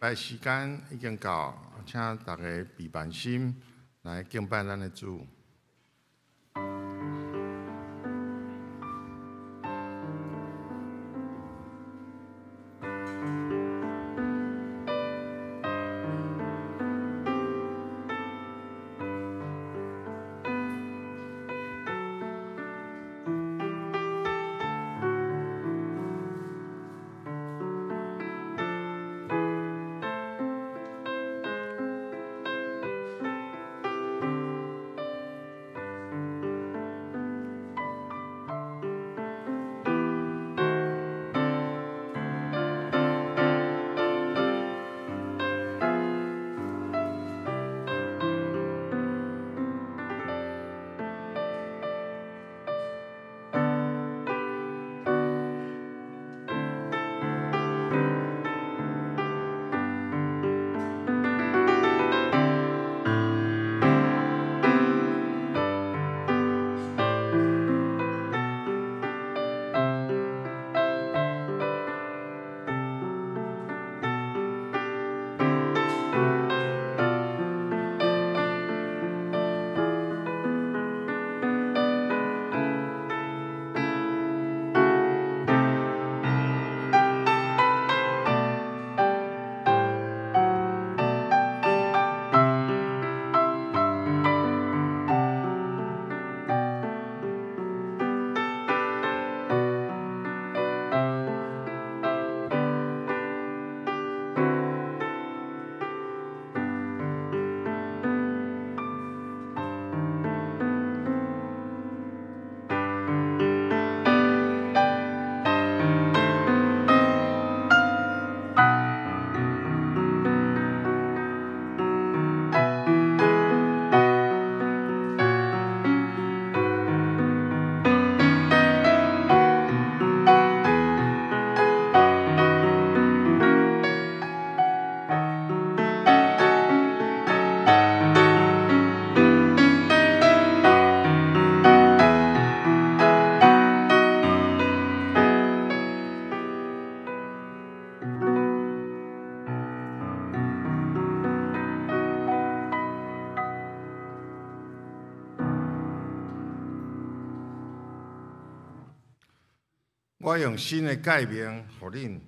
拜時間已經到，請大家備辦心來敬拜咱的主。我用新的誡命予恁，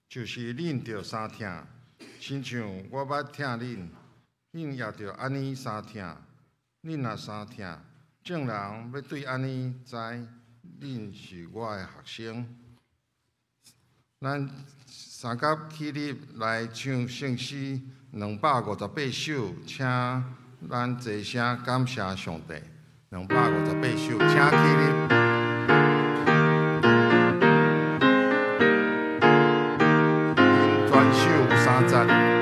就是恁著相疼，親像我捌疼恁，恁也著按呢相疼。恁若相疼，眾人欲對按呢知恁是我的學生。咱三甲起立來唱聖詩258首，請咱齊聲感謝上帝。258首，請起立。全首三節。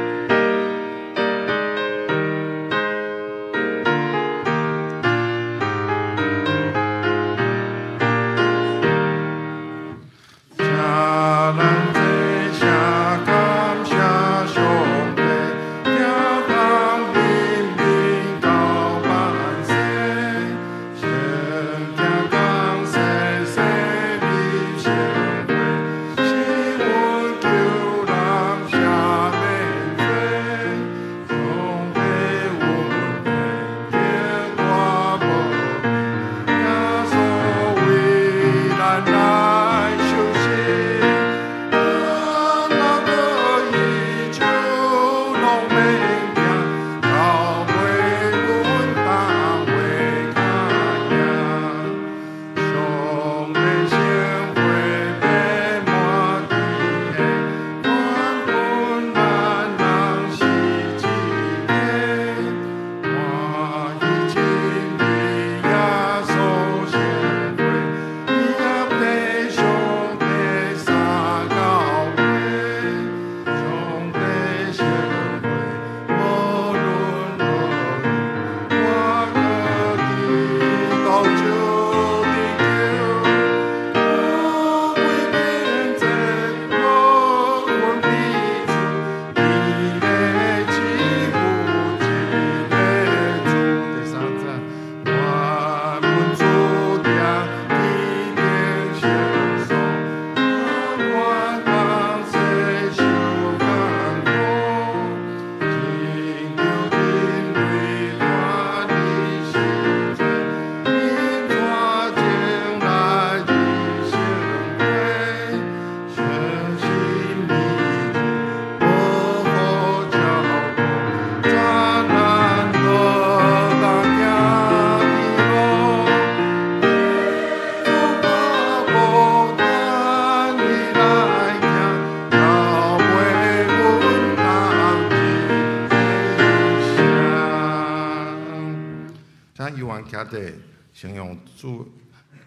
請猶原徛佇，先用主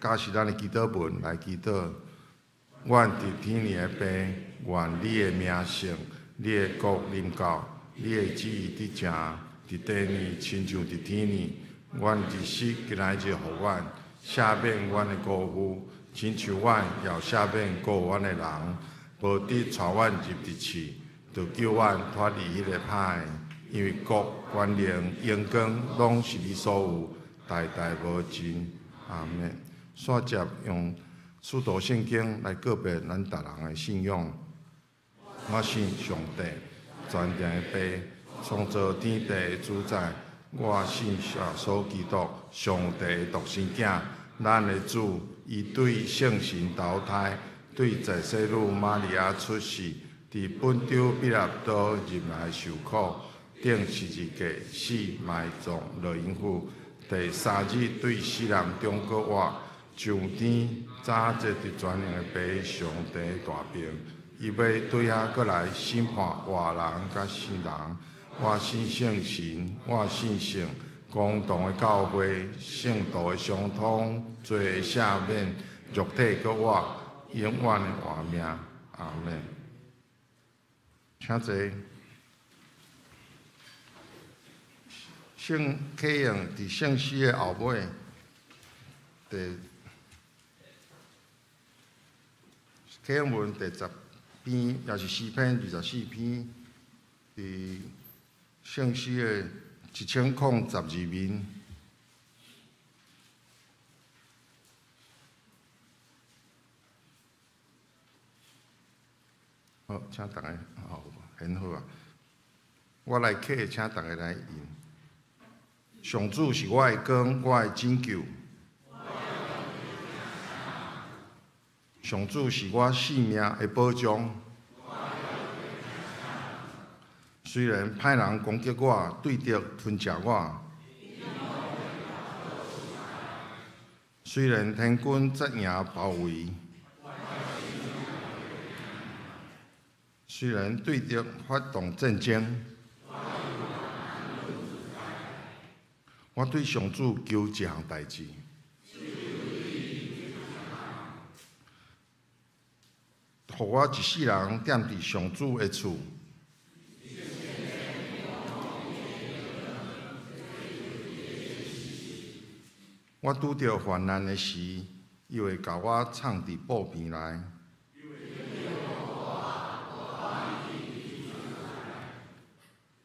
教示咱的祈禱文來祈禱。阮佇天裡的父，願你的名聖，你的國臨到，你的旨意得成，佇地裡親像佇天裡。阮日食今仔日予阮，赦免阮的過負，親像阮也赦免過阮的人，無得帶阮入佇試，著救阮脫離彼个歹的。因為國、權能、榮光，攏是你所有，代代無盡。阿們。煞接用使徒聖經來告白咱逐人的信仰。我信上帝，全能的父，創造天地的主宰。我信耶穌基督，上帝的獨生囝，咱的主。伊對聖神投胎，對在洗女瑪利亞出世，佇本丟彼拉多入來受苦，釘十字架死埋葬落陰府，第三日對死人中閣活，上天早坐佇全能的父上帝大爿，伊欲對遐閣來審判活人佮死人。我信聖神，我信聖公同的教會，聖徒的相通，罪的赦免，肉體閣活，永遠的活命。阿們。請坐。聖啟用佇聖詩的後尾，第啟用文第十篇，也是詩篇24篇，佇聖詩的1012面。好，請逐家，好，很好啊。我來啟，請逐家來吟。上主是我的光，我的拯救。上主是我性命的保障。雖然歹人攻擊我，對敵吞食我；雖然天軍紮營包圍；雖然對敵發動戰爭，我對上主求一項代誌，予我一世人踮佇上主的厝。我拄著患難的時，伊會共我藏佇布棚內。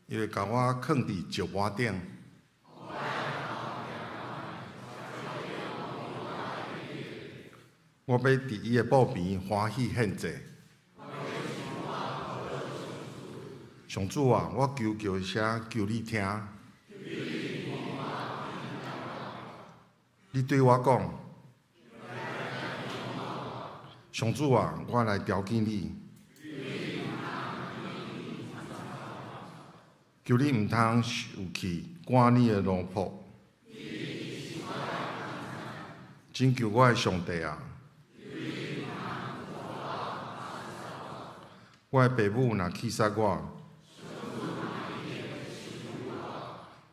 伊會共我囥佇石磨頂。我欲佇伊的布棚歡喜獻祭。上主啊，我求叫聲，求你聽。你對我講，上主啊，我來調緊你，求你毋通受氣，趕你的奴僕。拯救我的上帝啊！我的爸母若棄殺我，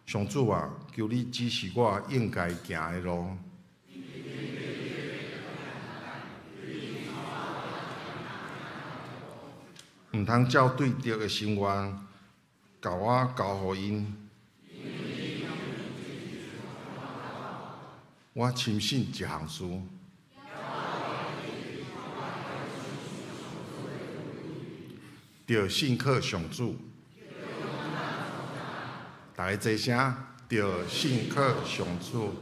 上主啊，求你指示我應該行的路。毋通照對敵的心願，共我交予𪜶。我深信一項事，著信靠上主。逐家齊聲，著信靠上主。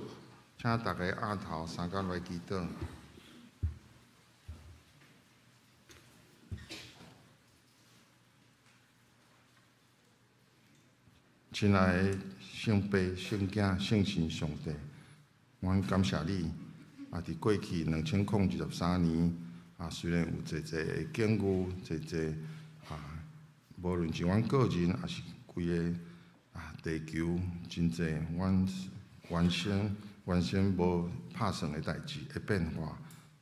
請逐家按頭三工來祈禱。親愛的聖父、聖囝、聖神上帝，阮感謝你。啊！佇過去2023年，啊，雖然有濟濟的境遇，濟濟啊，無論是阮個人，抑是規个啊地球，真濟阮原先原先無拍算的代誌的變化，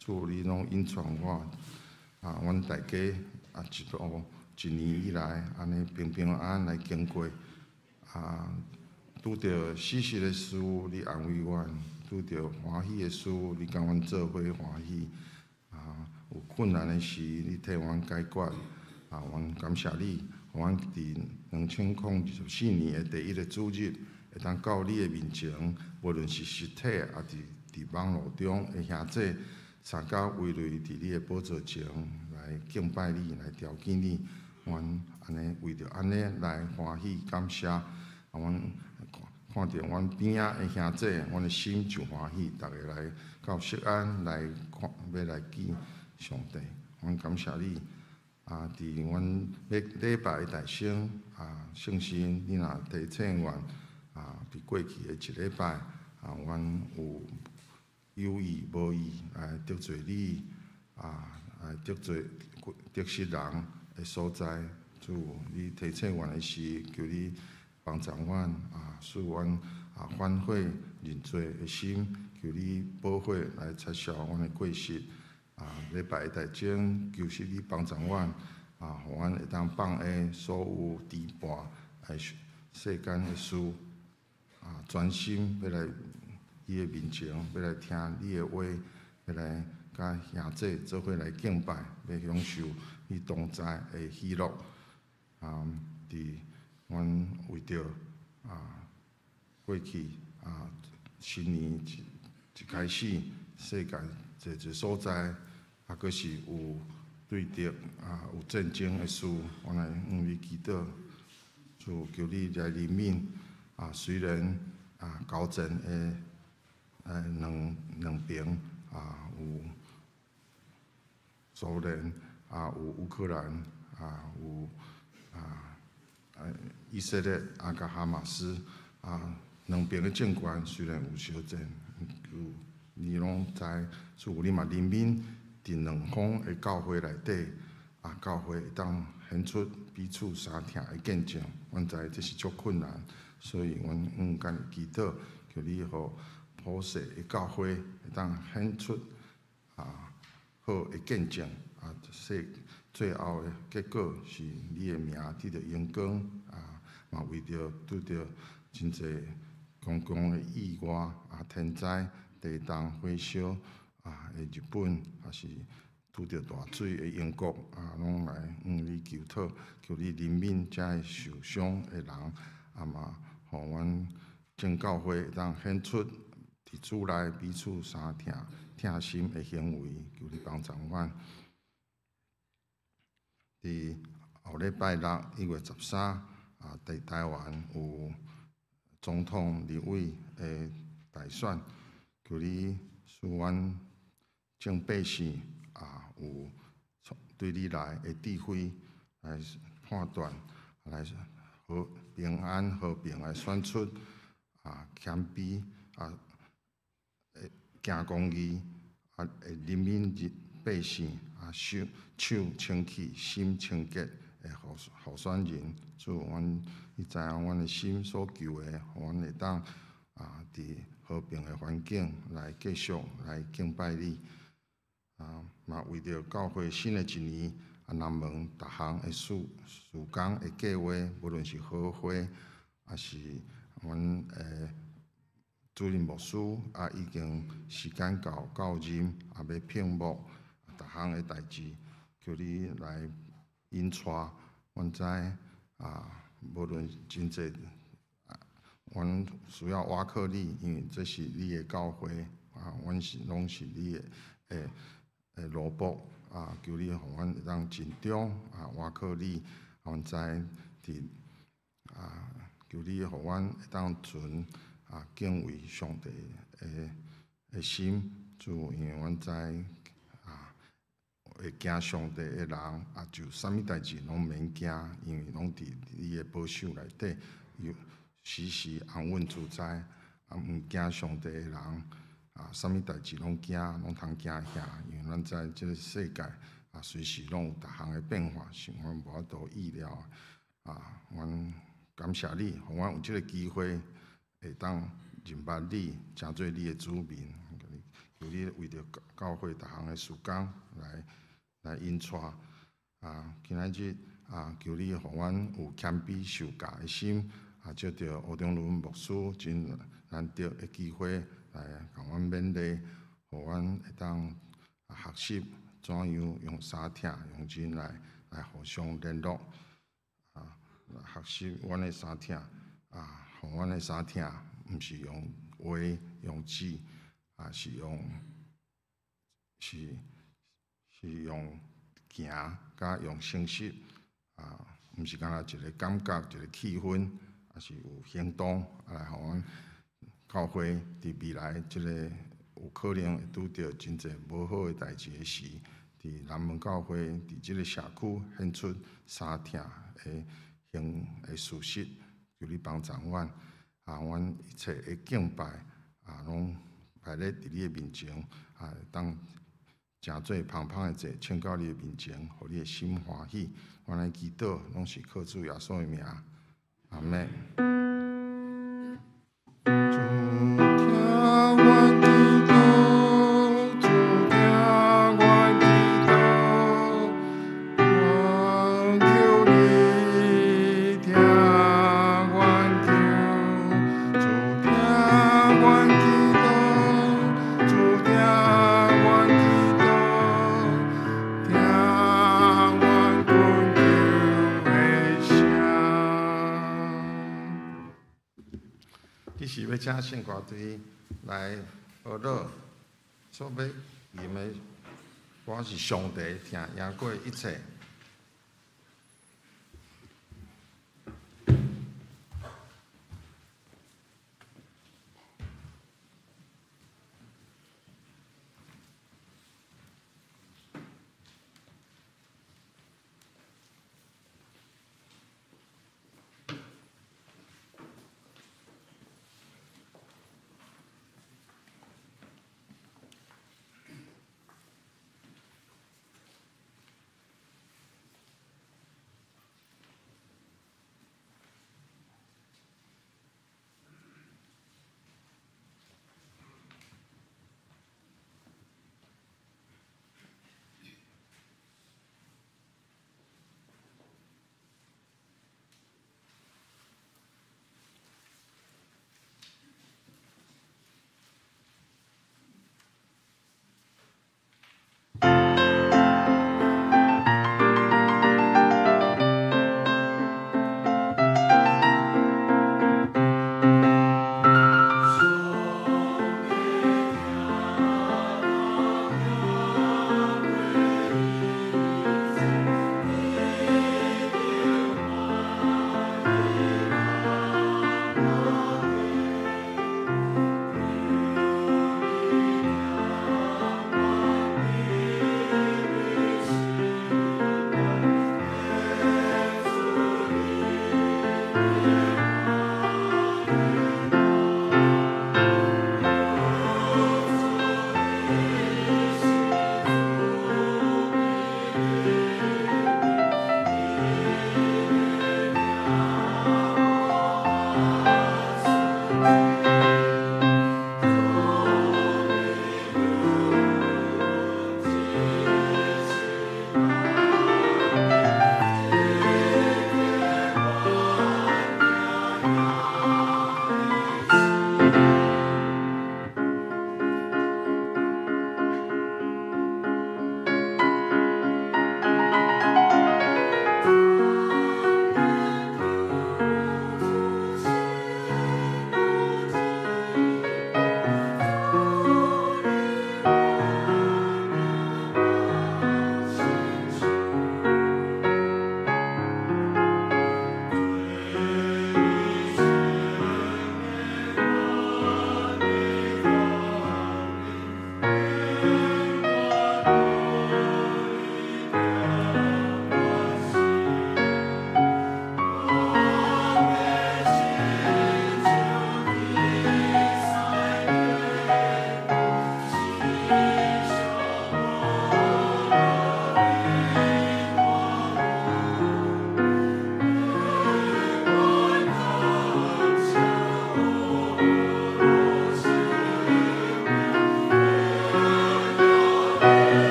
主你攏引帶我啊，阮大家啊一路一年以來，按呢平平安安來經過啊，拄著死實的事，你安慰阮；拄著歡喜的事，你共阮做伙歡喜。有困難的時，你替阮解決。阮感謝你，予阮佇2024年的第一个主日，會當到你的面前，無論是實體，抑是佇網路中的兄弟，三甲圍內佇你的寶座前來敬拜你，來朝見你。阮按呢為著按呢來歡喜感謝。阮看著阮邊仔的兄弟，阮的心就歡喜。逐家來到錫安來看，欲來見上帝。阮感謝你。佇阮禮禮拜的大聲，聖神，你若提醒阮，佇過去的一禮拜，阮有有意無意來得罪你，來得罪得失人的所在，主，你提醒阮的時，求你幫助阮，使阮反悔認罪的心，求你寶血來擦消阮的過失。禮拜的大鐘，求是你幫助阮，予阮會當放下所有牽絆的世間的事，專心欲來你的面前，欲來聽你的話，欲來佮兄弟做伙來敬拜，欲享受你同在的喜樂。佇阮為著過去新年一一開始，世界濟濟所在，閣是有對敵有戰爭的事，阮來向你祈禱，主，求你來憐憫。雖然交戰的兩邊有蘇聯，有烏克蘭，有以色列佮哈馬斯兩邊的政權雖然有相戰，求你攏知，主，你嘛憐憫佇兩方的教會內底，教會會當顯出彼此相疼的見證。阮知這是足困難，所以阮向共你祈禱，求你予普世的教會會當顯出好的見證。世最後的結果是你的名得著榮光，嘛為著拄著真濟公共的意外天災、地動、火燒的日本，抑是拄著大水的英國，攏來向你求討，求你憐憫遮个受傷的人，嘛，予阮眾教會會當顯出佇主內彼此相疼、疼心的行為，求你幫助阮。佇後禮拜六1月13，佇台灣有總統、立委的大選，求你賜阮眾百姓有對你來的智慧來判斷，來和平安和平來選出謙卑行公義會憐憫百姓手手清氣心清潔的候選人。主，阮你知影阮的心所求的，予阮會當佇和平的環境來繼續來敬拜你。嘛為著教會新的一年，南門逐項的事事工的計劃，無論是合會，抑是阮的主任牧師已經時間到到任，欲聘牧，逐項的代誌，求你來引帶。阮知無論真濟，阮需要倚靠你，因為這是你的教會，阮是攏是你的的奴僕，求你予阮會當盡忠倚靠你。阮知佇求你予阮會當存敬畏上帝的的心，主，因為阮知會驚上帝的人，就啥物代誌攏免驚，因為攏佇你的保守內底，有時時安穩自在。毋驚上帝的人，啥物代誌攏驚，攏通驚嚇，因為咱知這个世界隨時攏有逐項的變化，是阮無法度預料的。阮感謝你，予阮有這个機會會當認捌你，成做你的子民。求你為著教會逐項的事工來來引帶。今仔日求你予阮有謙卑受教的心。借著吴中倫牧師真難得的機會來共阮勉勵，予阮會當學習怎樣用相疼用真愛來互相聯絡，學習阮的相疼，予阮的相疼，毋是用話用字，是用是是用行佮用誠實，毋是干焦一个感覺一个氣氛，抑是有行動來予阮教會佇未來這个有可能會拄著真濟無好的代誌的時，佇南門教會佇這个社區顯出相疼的行的事實，求你幫助阮，阮一切的敬拜攏擺咧佇你的面前，當成做芳芳的祭，呈到你的面前，予你的心歡喜。阮來祈禱，攏是靠主耶穌的名，阿們。主聽阮祈禱，主聽阮祈禱，阮求你聽阮求。主聽阮祈禱，主聽阮祈禱，聽阮懇求的聲。彼時欲請聖歌隊來學樂，所欲吟的歌是上帝疼贏過一切。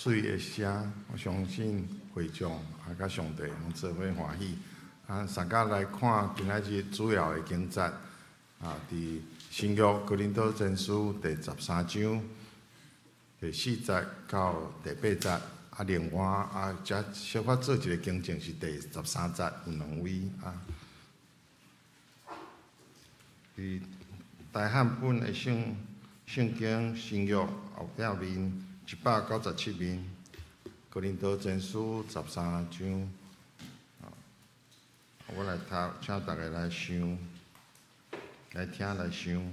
媠的聲，我相信會眾啊，佮上帝攏做伙歡喜。啊，大家來看今仔日主要的經節啊，佇新約哥林多前書第十三章第四節到第八節。啊，另外啊，遮小可做一個更正，是第十三節有兩位啊。佇大漢本的聖聖經新約後壁面197面，哥林多前書十三章。我來讀，請大家來想，來聽來想。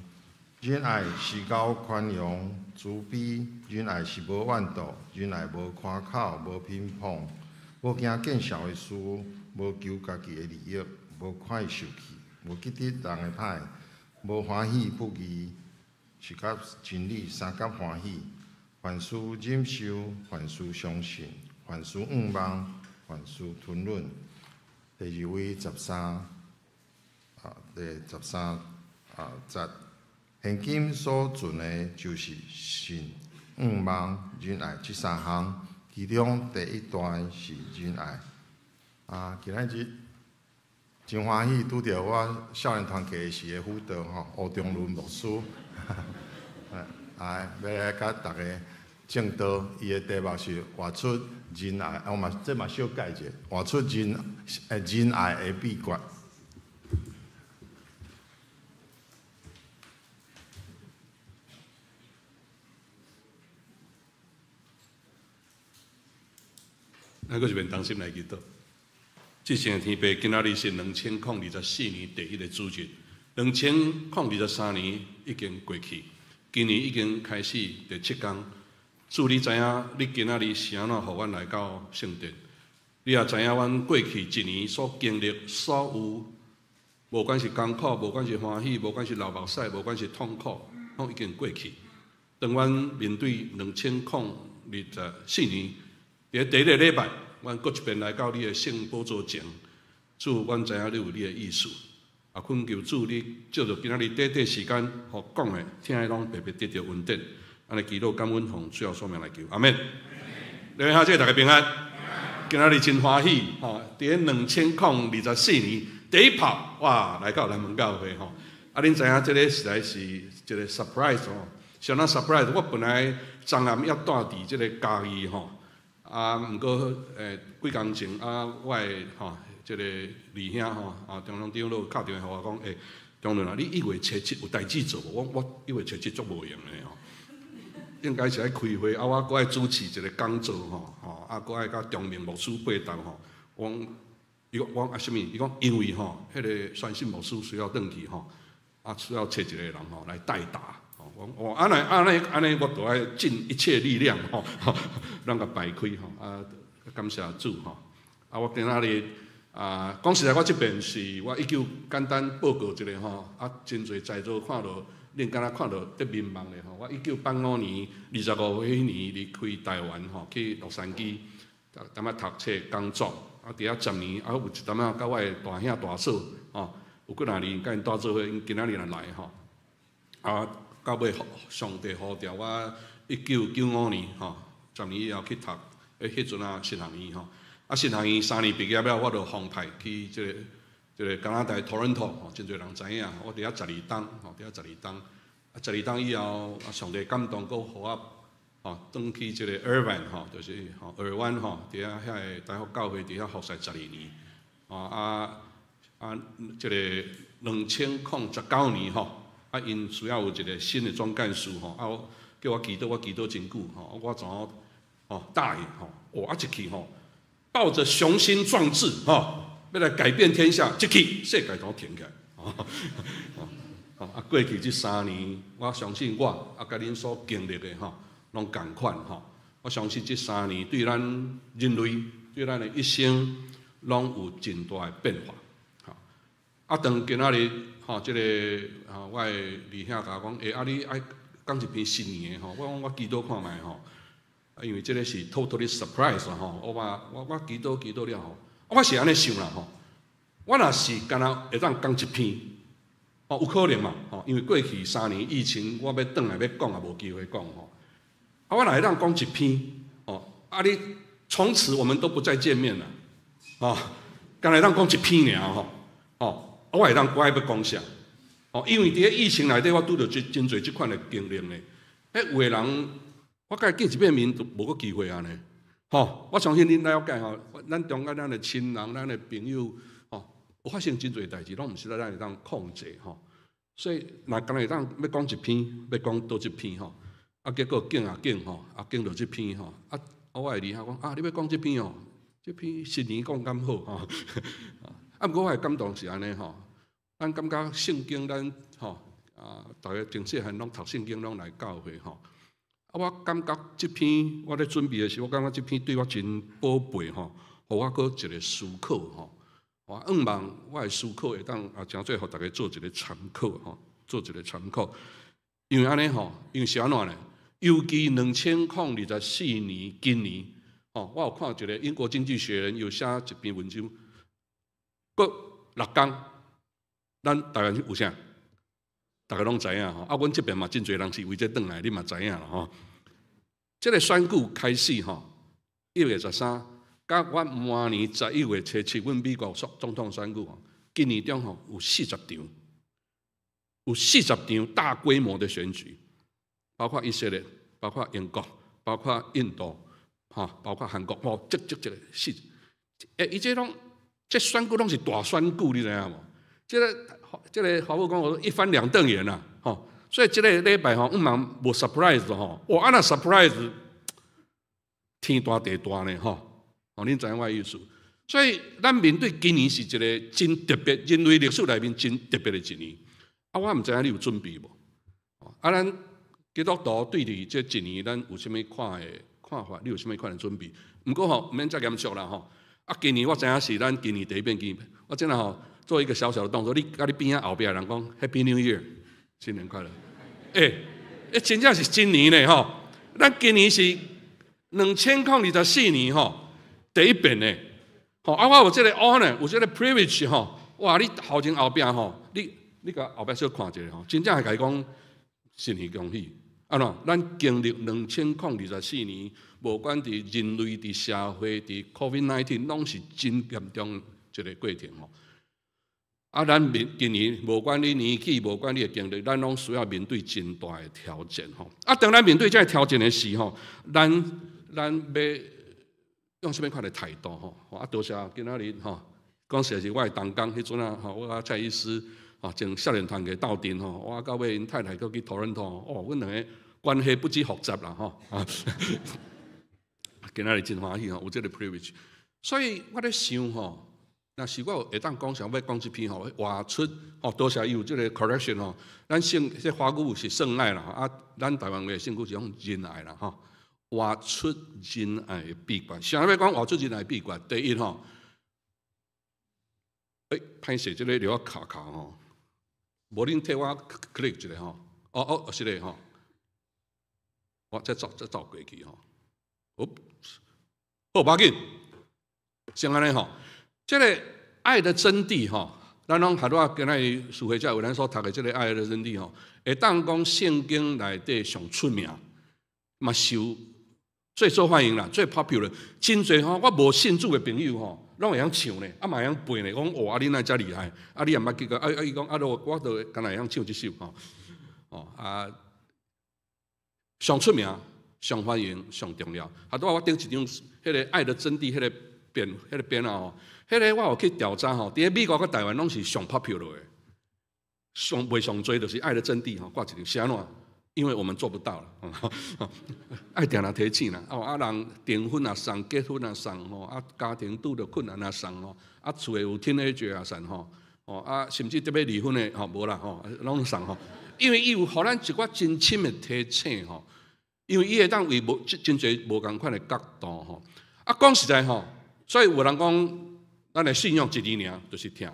仁愛是夠寬容、慈悲，仁愛是無怨妒，仁愛無誇口、無評判、無驚見笑的事，無求家己的利益，無快受氣，無記得人的歹，無歡喜不義，是佮真理相佮歡喜。凡事忍受，凡事相信，凡事仰望，凡事吞忍。第二位十三，啊，第十三啊節。現今所存的，就是信、仰望、仁愛這三項，其中第一大是仁愛。啊，今仔日真歡喜拄著我少年團契時的輔導吼，吳中倫牧師，啊，欲來佮大家證道，伊的題目是活出仁愛，我嘛這嘛小改者，活出仁仁愛的秘訣。咱閣一遍同心來祈禱。至聖的天父，今仔日是2024年第一个主日，2023年已經過去，今年已經開始第七工。主，你知影你今仔日是按怎予阮來到聖殿？你也知影阮過去一年所經歷所有，無管是艱苦，無管是歡喜，無管是流目屎，無管是痛苦，攏已經過去。當阮面對2024年，佇第一个禮拜，阮閣一遍來到你的聖寶座前，主，阮知影你有你的意思，啊，懇求主你藉著今仔日短短時間，予講的、聽的攏白白得著恩典。按呢祈禱感恩奉主耶穌名來求，阿們。各位兄姊，大家平安。今仔日真歡喜，吼！佇2024年第一炮，哇，來到南門教會吼。啊，恁知影這個實在是一個 surprise 吼，相當 surprise。我本來昨暗猶蹛佇這個嘉義吼。啊，毋過幾工前啊，我的吼，這個二兄吼，啊，中央長老敲電話予我講，欸，中倫啊，你一月初七有代誌做無？我講我一月初七足無閒的吼，應該是愛開會，啊，我閣愛主持一個講座吼，吼，啊，閣愛佮中明牧師對談吼。我講，伊講，我講啊，啥物？伊講因為吼，彼个宣信牧師需要轉去吼，啊，需要揣一個人吼來代打。我講哦，按呢按呢按呢，我都愛盡一切力量吼，咱共排開吼。啊，感謝主吼。啊，我今仔日啊，講實在，我這邊是我一九簡單報告一下吼。啊，真濟在座看著，恁敢若看著得迷茫的吼。我1985年25歲彼年離開台灣吼，去洛杉磯，踮遐讀冊工作。啊，佇遐十年，啊，有一當仔佮我的大兄大嫂吼，有幾若年佮𪜶蹛做伙，𪜶今仔日若來吼。啊，到尾上帝呼召我，1995年吼，十年以後去讀，彼陣啊神學院吼，啊神學院三年畢業了，我就奉派去這个這个加拿大多倫多吼，真濟人知影，我佇遐十二冬吼，佇遐十二冬，啊十二冬以後，啊上帝感動，閣予我吼，轉去這个爾灣吼，就是吼爾灣吼，佇遐遐个大福教會佇遐服侍十二年，吼啊啊，這个2019年吼。啊，𪜶需要有一个新的總幹事吼，啊，叫我祈禱，我祈禱真久吼，我怎吼答應吼，哇，啊一去吼，抱着雄心壯志吼，欲來改變天下，一去世界都停起來，吼，啊，過去這三年，我相信我啊，佮恁所經歷的吼，攏仝款吼，我相信這三年對咱人類，對咱的一生，攏有真大的變化。啊，當今仔日吼，這个吼，我的二兄共我講，欸，啊，你愛講一篇新年的吼，我講我祈禱看覓吼，啊，因為這个是 totally surprise 吼，我嘛我我祈禱祈禱了吼，我是按呢想啦吼，我若是敢若會當講一篇，哦，有可能嘛吼，因為過去三年疫情，我欲轉來欲講也無機會講吼，啊，我若會當講一篇，哦，啊，你從此我們都不再見面啦，哦，敢會當講一篇爾吼，哦，我會當我愛欲講啥？哦，因為佇咧疫情內底，我拄著真真濟這款的經歷呢。彼有的人，我共伊見一擺面都無閣機會啊呢。吼，我相信恁了解吼，咱中間咱的親人、咱的朋友，吼，有發生真濟代誌，攏毋是咱會當控制吼。所以，若敢會當欲講一篇，欲講佗一篇吼，啊，結果揀啊揀吼，啊揀著這篇吼，啊，我會厲害講啊，你欲講這篇哦，這篇新年講敢好吼，啊，毋過我的感動是按呢吼，咱感覺聖經咱吼啊，逐家從細漢攏讀聖經，攏來教會吼。啊，我感覺這篇我咧準備的時，我感覺這篇對我真寶貝吼，予我閣一個思考吼。我向望我的思考會當啊，誠做予逐家做一個參考吼，做一個參考。因為按呢吼，因為是按怎呢？尤其2024年今年吼，我有看一個英國經濟學人有寫一篇文章，閣6工，咱台灣有啥？逐家攏知影吼。啊，阮這邊嘛真濟人是為這轉來，你嘛知影啦吼。這個選舉開始吼，1月13。佮阮明年11月初7，阮美國總統選舉吼，今年中吼有四十場，有四十場大規模的選舉，包括以色列，包括英國，包括印度，哈，包括韓國，吼，這這這個四，欸，伊這攏這選舉攏是大選舉，你知影無？這個這個華富講，我說一翻兩瞪眼啦，吼，所以這個禮拜吼，毋茫無 surprise 吼，哇，啊若 surprise，天大地大呢，吼。哦，恁知影我的意思？所以咱面對今年是一個真特別，人類歷史內面真特別的一年。啊，我毋知影你有準備無？啊，咱基督徒對佇這一年，咱有啥物款的看法？你有啥物款的準備？毋過吼，毋免遮嚴肅啦吼。啊，今年我知影是咱今年第一遍見，我真的吼做一個小小的動作，你佮你邊仔後壁人講 Happy New Year，新年快樂。欸，欸，真正是新年呢吼！咱今年是2024年吼。第一遍呢，吼啊！我有這個 honor，有這個 privilege 吼，哇！你頭前後壁吼，你共後壁小看一下吼，真正會共伊講新年恭喜。按怎？咱經歷2024年，無管佇人類、佇社會、佇 COVID-19，攏是真嚴重一個過程吼。啊，咱面今年無管你年紀，無管你的經歷，咱攏需要面對真大的挑戰吼。啊，當咱面對這个挑戰的時候，咱欲用啥物款的態度吼？啊，多謝今仔日吼，講實在是我的同工彼陣啊，吼，我佮蔡醫師吼，從少年團契鬥陣吼，我到尾𪜶太太閣去多倫多，哦，阮兩个關係不止複雜啦吼。啊，今仔日真歡喜吼，有這个 privilege，所以我咧想吼，若是我有會當講啥，欲講這篇吼，活出吼，多謝伊有這个 correction 吼。咱聖這華語是聖愛啦，啊，咱台灣話聖句是講仁愛啦吼。活出仁愛的秘訣，啥欲講活出仁愛的秘訣？第一吼，欸，歹勢，這个著愛卡卡吼，無恁替我 click 一下吼，哦哦，是咧吼，我再走再走過去吼，好，好，無要緊，先按呢吼，這个愛的真諦吼，咱攏拄仔今仔日聚會者有咱所讀的這个愛的真諦吼，會當講聖經內底上出名，嘛受最受歡迎啦，最 popular，真濟吼，我無信主的朋友吼，攏會曉唱呢，啊嘛會曉背呢，講哇，你哪遮厲害？啊，你也毋捌記過？啊啊，伊講啊，我都敢若會曉唱這首吼，哦啊，上出名、上歡迎、上重要。啊，拄仔我頂一張彼个愛的真諦，彼个邊，彼个邊啊吼，彼个我有去調查吼，佇咧美國佮台灣攏是上 popular 的，上賣上濟就是愛的真諦吼，掛一張是按怎？因為我們做不到啦，愛定定提醒啦，哦啊人訂婚也送，結婚也送吼，啊家庭拄著困難也送吼，啊厝內有 teenager 也送吼，哦啊甚至得欲離婚的吼無啦吼，攏送吼，因為伊有予咱一寡真深的提醒吼，因為伊會當為無真濟無仝款的角度吼，啊講實在吼，所以有人講，咱的信仰一字爾，就是疼，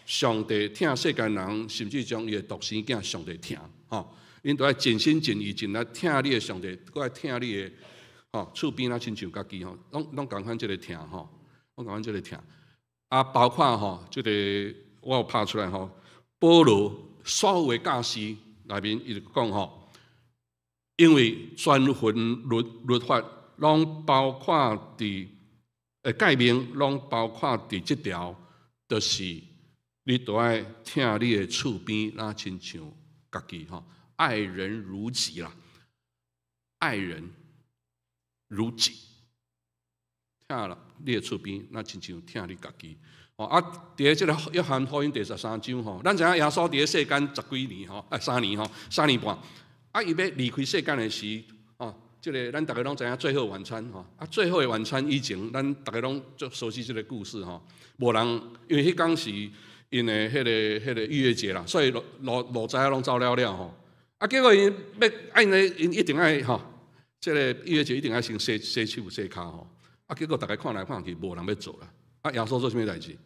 上帝疼世間人，甚至將伊的獨生囝上帝疼吼。恁都愛盡心盡意盡力疼你的上帝，閣愛疼你的吼厝邊仔親像家己吼，攏攏仝款這个疼吼，攏仝款這个疼。啊，包括吼，這个我有拍出來吼，保羅所有的教示內面伊就講吼，因為全份律律法攏包括佇誡命，攏包括佇這條，就是你著愛疼你的厝邊，若親像家己吼，愛人如己啦，愛人如己，疼啦你的厝邊，若親像疼你家己。哦啊，佇咧這个約翰福音第13章吼，咱知影耶穌佇咧世間十幾年吼，啊三年吼，三年半。啊，伊欲離開世間的時，哦，這个咱逐家攏知影最後晚餐吼。啊，最後的晚餐以前，咱逐家攏足熟悉這个故事吼。無人，因為彼工是𪜶的彼个逾越節啦，所以路路知仔攏走了了吼。啊，結果𪜶欲啊，𪜶一定愛吼，這个逾越節一定愛先洗洗手洗跤吼。啊，結果逐家看來看去，無人欲做啦。啊，耶穌做啥物代誌？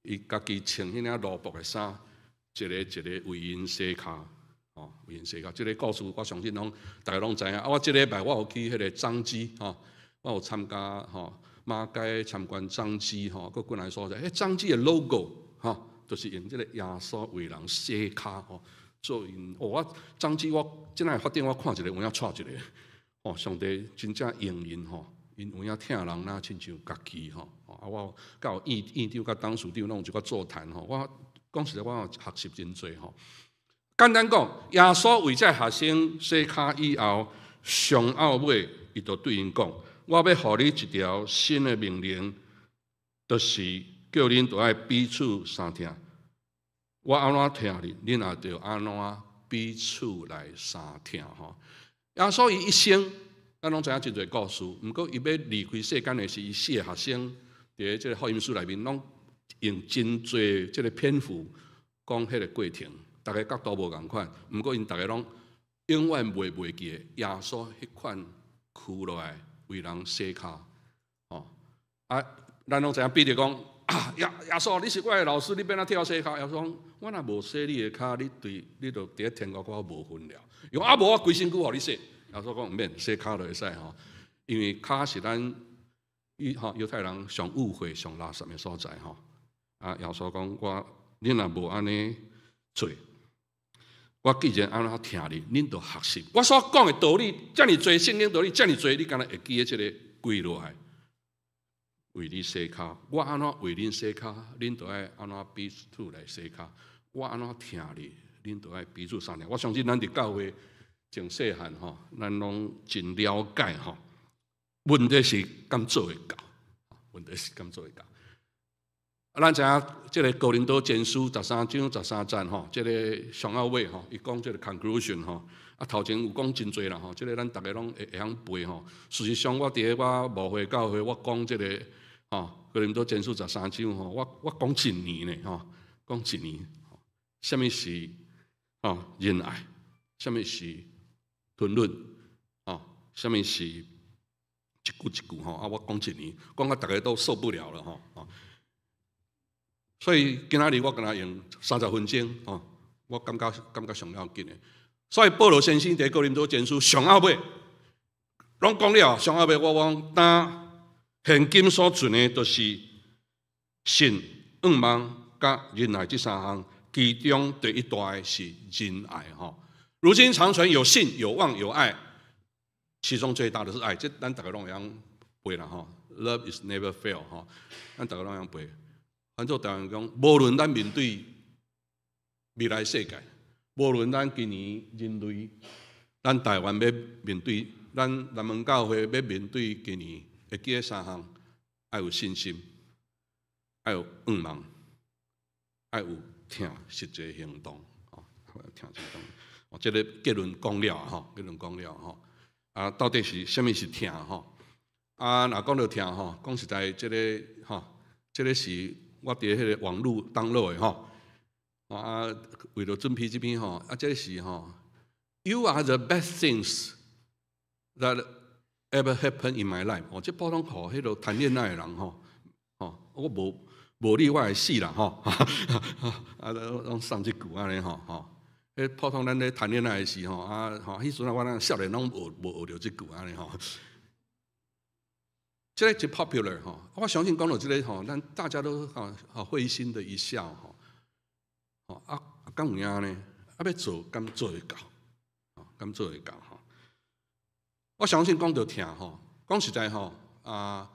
伊家己穿彼領奴僕的衫，一个一个為𪜶洗跤，吼，為𪜶洗跤。這个故事我相信攏逐家攏知影。啊，我這禮拜我有去彼个彰基吼，我有參加吼馬偕參觀彰基吼，閣過來所在，彼彰基的 logo 吼，就是用這个耶穌為人洗跤吼，做𪜶。哦，我彰基我這擺發展我看一个有影掣一个，哦，上帝真正用𪜶吼。𪜶有影疼人若親像家己吼，啊，我佮院院長佮董事長攏有一寡座談吼，我講實在，我學習真濟吼。簡單講，耶穌為這學生洗跤以後，上後尾，伊就對𪜶講：我欲予你一條新的命令，就是叫恁著愛彼此相疼。我按怎疼恁，恁也著按怎彼此來相疼吼。耶穌伊一生，咱攏知影真濟故事，毋過伊欲離開世間的時，伊四个學生佇咧這个福音書內面，攏用真濟這个篇幅講彼个過程，逐家角度無仝款，毋過𪜶逐家攏永遠袂袂記得耶穌彼款屈落來為人洗跤，吼啊！咱攏知影彼得講啊，耶耶穌，你是我的老師，你欲按怎替我洗跤？耶穌講，我若無洗你的跤，你對你就佇咧天國佮我無份了。伊講啊，無我規身軀予你洗。耶穌講毋免，洗跤就會使吼，因為跤是咱吼猶太人上污穢、上垃圾的所在吼。啊，耶穌講我，恁若無按呢做，我既然按怎疼恁，恁就學習我所講的道理，遮爾濟聖經道理，遮爾濟，你敢若會記得這个跪落來為你洗跤？我按怎為恁洗跤，恁就愛按怎彼此來洗跤。我按怎疼你，恁就愛彼此相疼。我相信咱佇教會從細漢吼，咱攏真了解吼。問題是敢做會到？問題是敢做會到？啊，咱知影這个哥林多前書13章13節吼，這个上後尾吼，伊講這个 conclusion 吼，啊頭前有講真濟啦吼，這个咱逐家攏會曉背吼。事實上，我佇咧我母會教會，我講這个吼，哥林多前書十三章吼，我講一年呢吼，講一年，啥物是吼仁愛，啥物是吞忍，吼，啥物是一句一句吼，啊我講一年，講到逐家都受不了了吼。所以今仔日我敢若用30分鐘吼，我感覺上要緊的。所以保羅先生佇哥林多前書上後尾，攏講了，上後尾我講，當現今所存的，就是信、向望、佮仁愛這三項，其中第一大的是仁愛吼。如今長存有信、有望、有愛，其中最大的是愛。這咱逐家攏會曉背啦吼。Love is never fail 吼，咱逐家攏會曉背。反正台灣講，無論咱面對未來世界，無論咱今年人類，咱台灣欲面對，咱南門教會欲面對今年，會記得三項：愛有信心，愛有向望，愛有疼實際行動。哦，疼行動。哦，這个結論講了吼，結論講了吼。啊，到底是啥物是疼吼？啊，若講著疼吼，講實在，這个吼，這个是我佇彼个網路 download 的吼，啊，為了準備這篇吼，啊，這個是吼，You are the best things that ever happened in my life。哦，這普通予彼个談戀愛的人吼，吼，我無你我會死啦吼，啊，攏送這句按呢吼吼。彼普通咱咧談戀愛的時吼，啊，吼，彼時陣我咱少年攏學無學著這句按呢吼。這个真 popular 吼，我相信講著這个吼，咱大家都吼吼會心的一笑吼。啊，敢有影呢？啊，欲做敢做會到？敢做會到吼？我相信講著疼吼，講實在吼啊，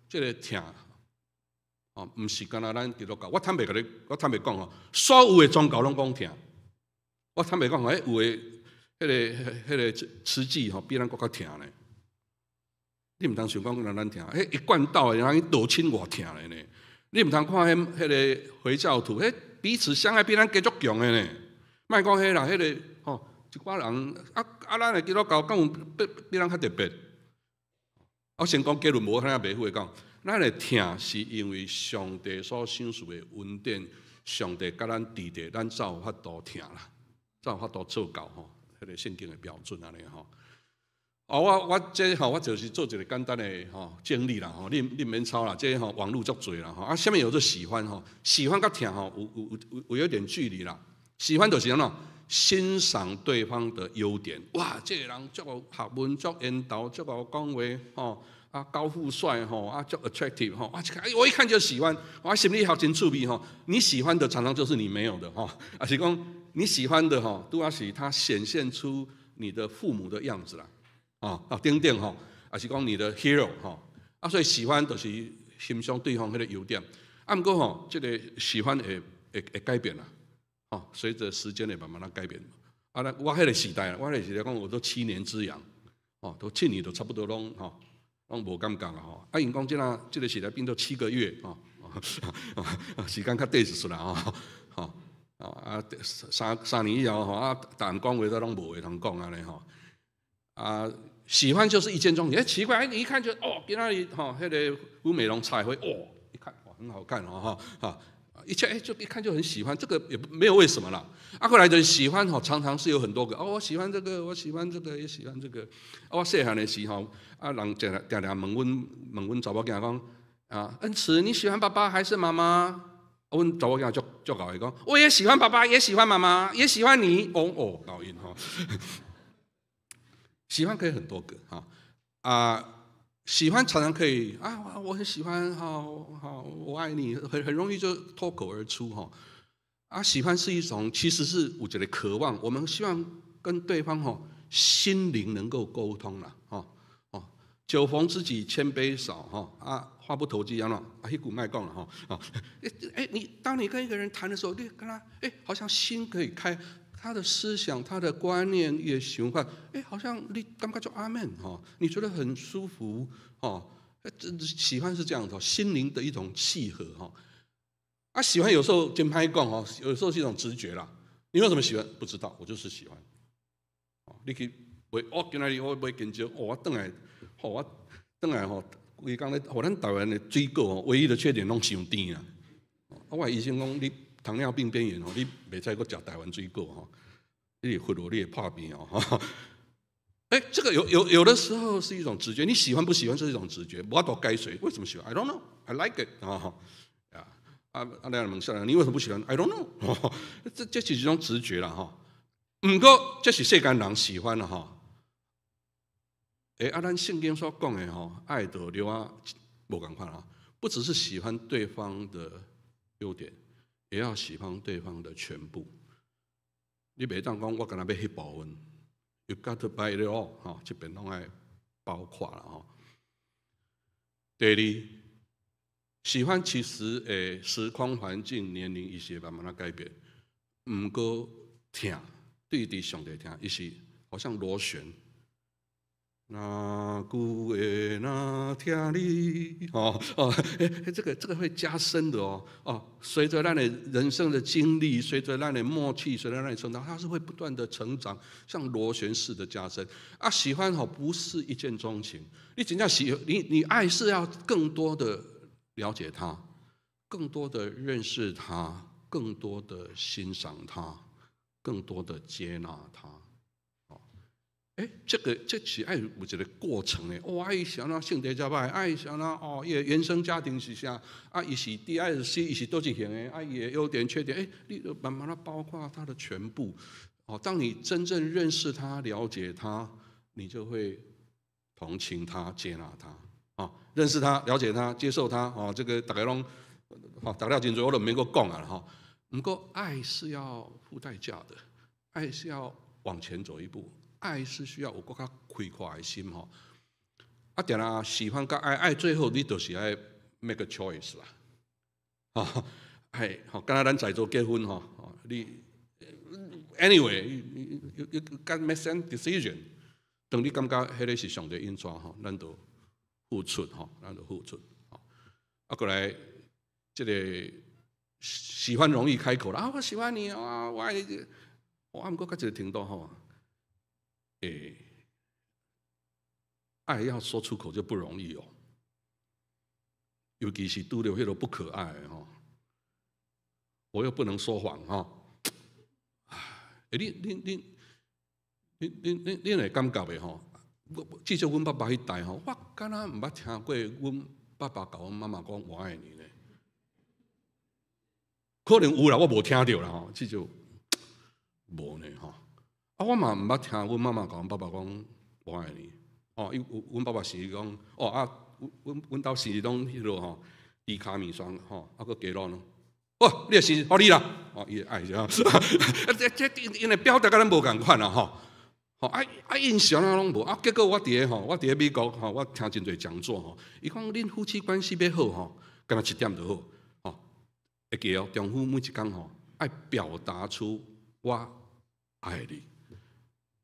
這个疼哦，毋是干焦咱基督教。我坦白共你，我坦白講吼，所有的宗教攏講疼。我坦白講吼，彼有的彼个慈濟吼，比咱閣較疼呢。你毋通想講干焦咱疼，彼一貫道的人道親偌疼的呢。你毋通看彼个回教徒，彼彼此相愛比咱加足強的呢。莫講彼啦，彼个吼一寡人啊啊，咱的基督教敢有比咱較特別？我先講結論，無可能袂赴的講，咱的疼是因為上帝所賞賜的恩典，上帝佮咱佇佇，咱才有法度疼啦，才有法度做到吼，彼個聖經的標準按呢吼。哦，我這吼，我就是做一個簡單的吼整理啦吼，你毋免抄啦，這吼網路足濟啦吼。啊，啥物叫做喜歡吼？喜歡佮疼吼，有一點距離啦。喜歡就是按怎？欣賞對方的優點。哇，這個人足有學問，足緣投，足會講話吼，啊高富帥吼，啊足 attractive 吼，啊，我一看就喜歡。我心理學真趣味吼，你喜歡的常常就是你沒有的吼，啊是講你喜歡的吼，拄仔是他顯現出你的父母的樣子啦。啊啊，等等吼，啊是講你的 hero 吼，啊所以喜歡就是欣賞對方彼个優點。啊，毋過吼，這个喜歡會改變啦，哦，隨著時間會慢慢仔改變。啊，那我彼个時代，我彼個時代講我都七年之癢，哦，都7年都差不多攏吼，攏無感覺啊吼。啊，𪜶講這若這个時代變做7個月，吼，時間較短一絲啦吼，吼，啊三年以後吼，啊，逐項講話都攏無話通講按呢吼，啊。喜歡就是一見鍾情，哎，奇怪，哎，你一看就哦，今仔日吼，彼个吳美容彩繪，哦，一看哇，很好看哦，哈，哈，一切哎，就一看就很喜歡，這個也沒有為什麼啦。啊，後來的喜歡吼，常常是有很多個，哦，我喜歡這個，我喜歡這個，也喜歡這個。啊，我細漢的時候，啊，人定定定問阮查某囝講，啊，恩慈，你喜歡爸爸還是媽媽？阮查某囝足足𠢕的講，我也喜歡爸爸，也喜歡媽媽，也喜歡你。哦哦，𠢕𪜶吼。喜歡可以很多個哈啊，喜歡常常可以啊，我很喜歡，好好，我愛你，很容易就脫口而出哈。啊，喜歡是一種，其實是有一個渴望，我們希望跟對方哈心靈能夠溝通啦，吼哦，酒逢知己千杯少哈啊，話不投機按怎啊，彼句莫講了哈啊，哎哎，你當你跟一個人談的時候，你跟他哎，好像心可以開。他的思想、他的觀念也想法，哎，好像你感覺就阿們哈，你覺得很舒服哦。這喜歡是這樣子，心靈的一種契合哈。啊，喜歡有時候真歹講哦，有時候是一種直覺啦。你為什麼喜歡？不知道，我就是喜歡。你去買，哦，今仔日我買香蕉，哦，我轉來，吼，我轉來吼，規工咧，予咱台灣的水果哦，唯一的缺點攏傷甜啊。我醫生講你糖尿病邊緣哦，你袂使閣食台灣水果吼，你會忽你會破病哦。哎，這個有的時候是一種直覺，你喜歡不喜歡是一種直覺。無法度解釋，為什麼喜歡？I don't know, I like it 啊。啊啊！你問啥人，你為什麼不喜歡？I don't know。這是一種直覺啦吼。毋過這是世間人喜歡啦吼。哎，啊，咱聖經所講的吼，愛就著啊無仝款啊，不只是喜歡對方的優點，也要喜歡對方的全部。你袂當講我干焦欲彼部分，You got to buy it all，吼，這邊攏愛包括啦吼。第二，喜歡其實會時空環境、年齡伊是會慢慢仔改變。毋過疼，對佇上帝疼，伊是好像螺旋。若久會若疼你，哦哦，哎，這個會加深的哦哦，隨着咱的人生的經歷，隨着咱的默契，隨着咱的成長，它是會不斷的成長，像螺旋式的加深。啊，喜歡吼不是一見鍾情，你真正喜你愛是要更多的了解他，更多的認識他，更多的欣賞他，更多的接納他。哎，這個這是愛有一個過程的。哦，伊是按怎性格遮歹，啊伊是按怎哦，伊的原生家庭是啥？啊，伊是 D 還是 C？伊是佗一型的？啊，伊的優點缺點，哎，你慢慢的包括他的全部。哦，當你真正認識他、了解他，你就會同情他、接納他。啊，認識他、了解他、接受他。哦，這個逐家攏，哦，逐了真濟，我都毋免閣講啊。吼，毋過愛是要付代價的，愛是要往前走一步。愛是需要有閣較開闊的心吼。啊，定定喜歡佮愛，愛最後你就是愛 make a choice 啦。吼，係吼，敢若咱在座結婚吼，你 anyway，you got make some decision。當你感覺彼个是上帝引帶吼，咱就付出吼，咱就付出。啊，過來，這個喜歡容易開口啦，啊，我喜歡你啊，我愛你。我毋過到一個程度吼，愛要說出口就不容易哦，尤其是拄著彼个不可愛的吼，我又不能說謊吼。你會感覺袂吼？至少阮爸爸彼代吼，我敢若毋捌聽過阮爸爸共阮媽媽講我愛你呢。可能有啦，我無聽著啦吼，至少無呢吼。啊，我嘛毋捌聽阮媽媽共阮爸爸講我愛你。哦，伊阮爸爸是講，哦啊，阮兜時時攏彼落吼，豬跤麵線吼，啊閣雞卵咯。哦，你的生日予你啦，哦，伊會愛啥？啊，這𪜶的表達佮咱無仝款啦吼。吼啊啊，印象啊攏無啊，結果我佇咧吼，我佇咧美國吼，我聽真濟講座吼，伊講恁夫妻關係欲好吼，干焦一點就好，吼，會記哦，丈夫每一工吼，愛表達出我愛你，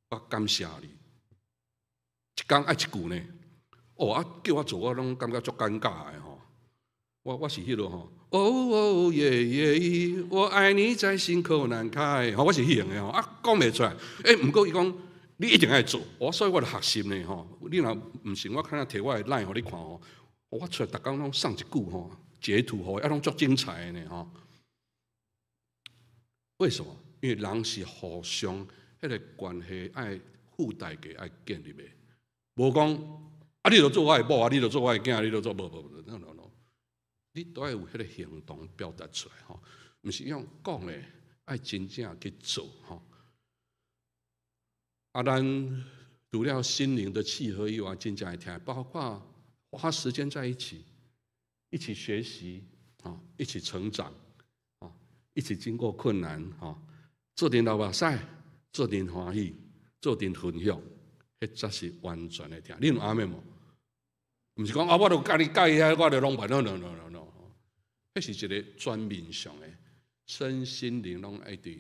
我感謝你，一工愛一句呢。哦啊，叫我做我攏感覺足尷尬的吼。我是彼落吼，哦哦耶耶，我愛你在心口難開，吼，我是彼樣的吼，啊講袂出來。毋過伊講你一定愛做，我所以我就學習呢吼。你若毋信，我看下提我的 LINE 予你看吼。我出來逐工攏送一句吼，截圖吼，啊攏足精彩的呢吼。為什麼？因為人是互相彼个關係愛付代價愛建立的，無講啊，你著做我的某啊，你著做我的囝，你著做無無無，no no no，你都愛有彼个行動表達出來吼，毋是用講的，愛真正去做吼。啊，咱除了心靈的契合以外，真正會疼，包括花時間在一起，一起學習啊，一起成長啊，一起經過困難哈，做陣流目屎，做陣歡喜，做陣分享，彼才是完全的疼。你有阿們無？毋是講啊，我著佮你佮意啊，我著攏辦。no no no no no，彼是一个全面上的，身心靈攏愛佇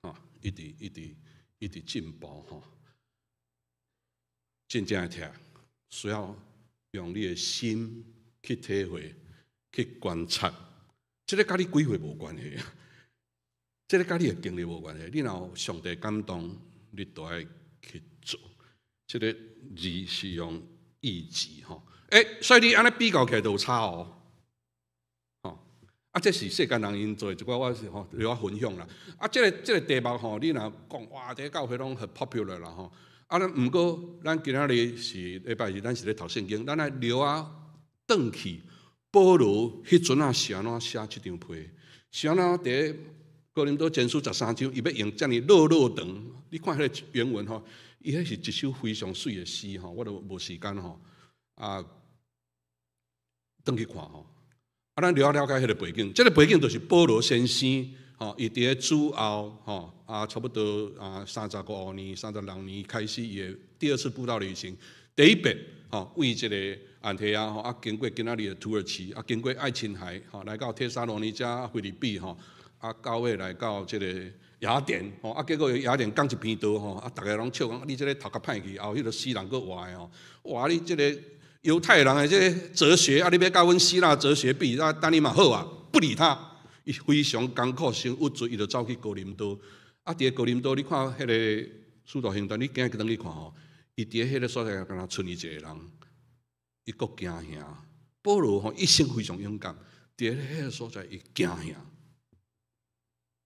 啊，一直一直一直進步吼。真正的疼，需要用你的心去體會、去觀察。這个佮你幾歲無關係啊，這个佮你的經歷無關係。你若有上帝感動，你都愛去做。這个字是用意志吼，所以你按呢比較起來就有差哦。吼，啊，這是世間人𪜶做的一寡，我是吼予我分享啦。啊，這個題目吼，你若講哇，這个教會攏很 popular 啦吼。啊，咱毋過，咱今仔日是禮拜日，咱是咧讀聖經，咱來留啊轉去保羅彼陣仔是按怎寫這張批？是按怎佇哥林多前書13章，伊欲用遮爾落落長？你看彼个原文吼，伊彼是一首非常媠的詩吼，我都無時間吼啊，轉去看吼。啊，咱了了解彼个背景，這个背景就是保羅先生吼，伊佇咧主後吼啊，差不多啊35年、36年開始伊的第二次布道旅行，第一遍吼為這個安提阿吼啊，經過今仔日的土耳其啊，經過愛琴海吼，來到帖撒羅尼迦、腓立比吼，啊，到尾來到這個雅典吼，啊，結果雅典講一篇道吼，啊，逐家攏笑講你這个頭殼歹去，後彼个死人閣活的吼，哇，你這个猶太人的這个哲學啊，你欲佮阮希臘哲學比，啊，等你嘛好啊，不理他，伊非常艱苦，先鬱卒，伊就走去哥林多。啊，佇咧哥林多，你看彼个使徒行傳，你今日轉去看吼，伊佇咧彼个所在，敢若賰伊一個人，伊閣驚嚇。保羅吼一生非常勇敢，佇咧彼个所在，伊驚嚇，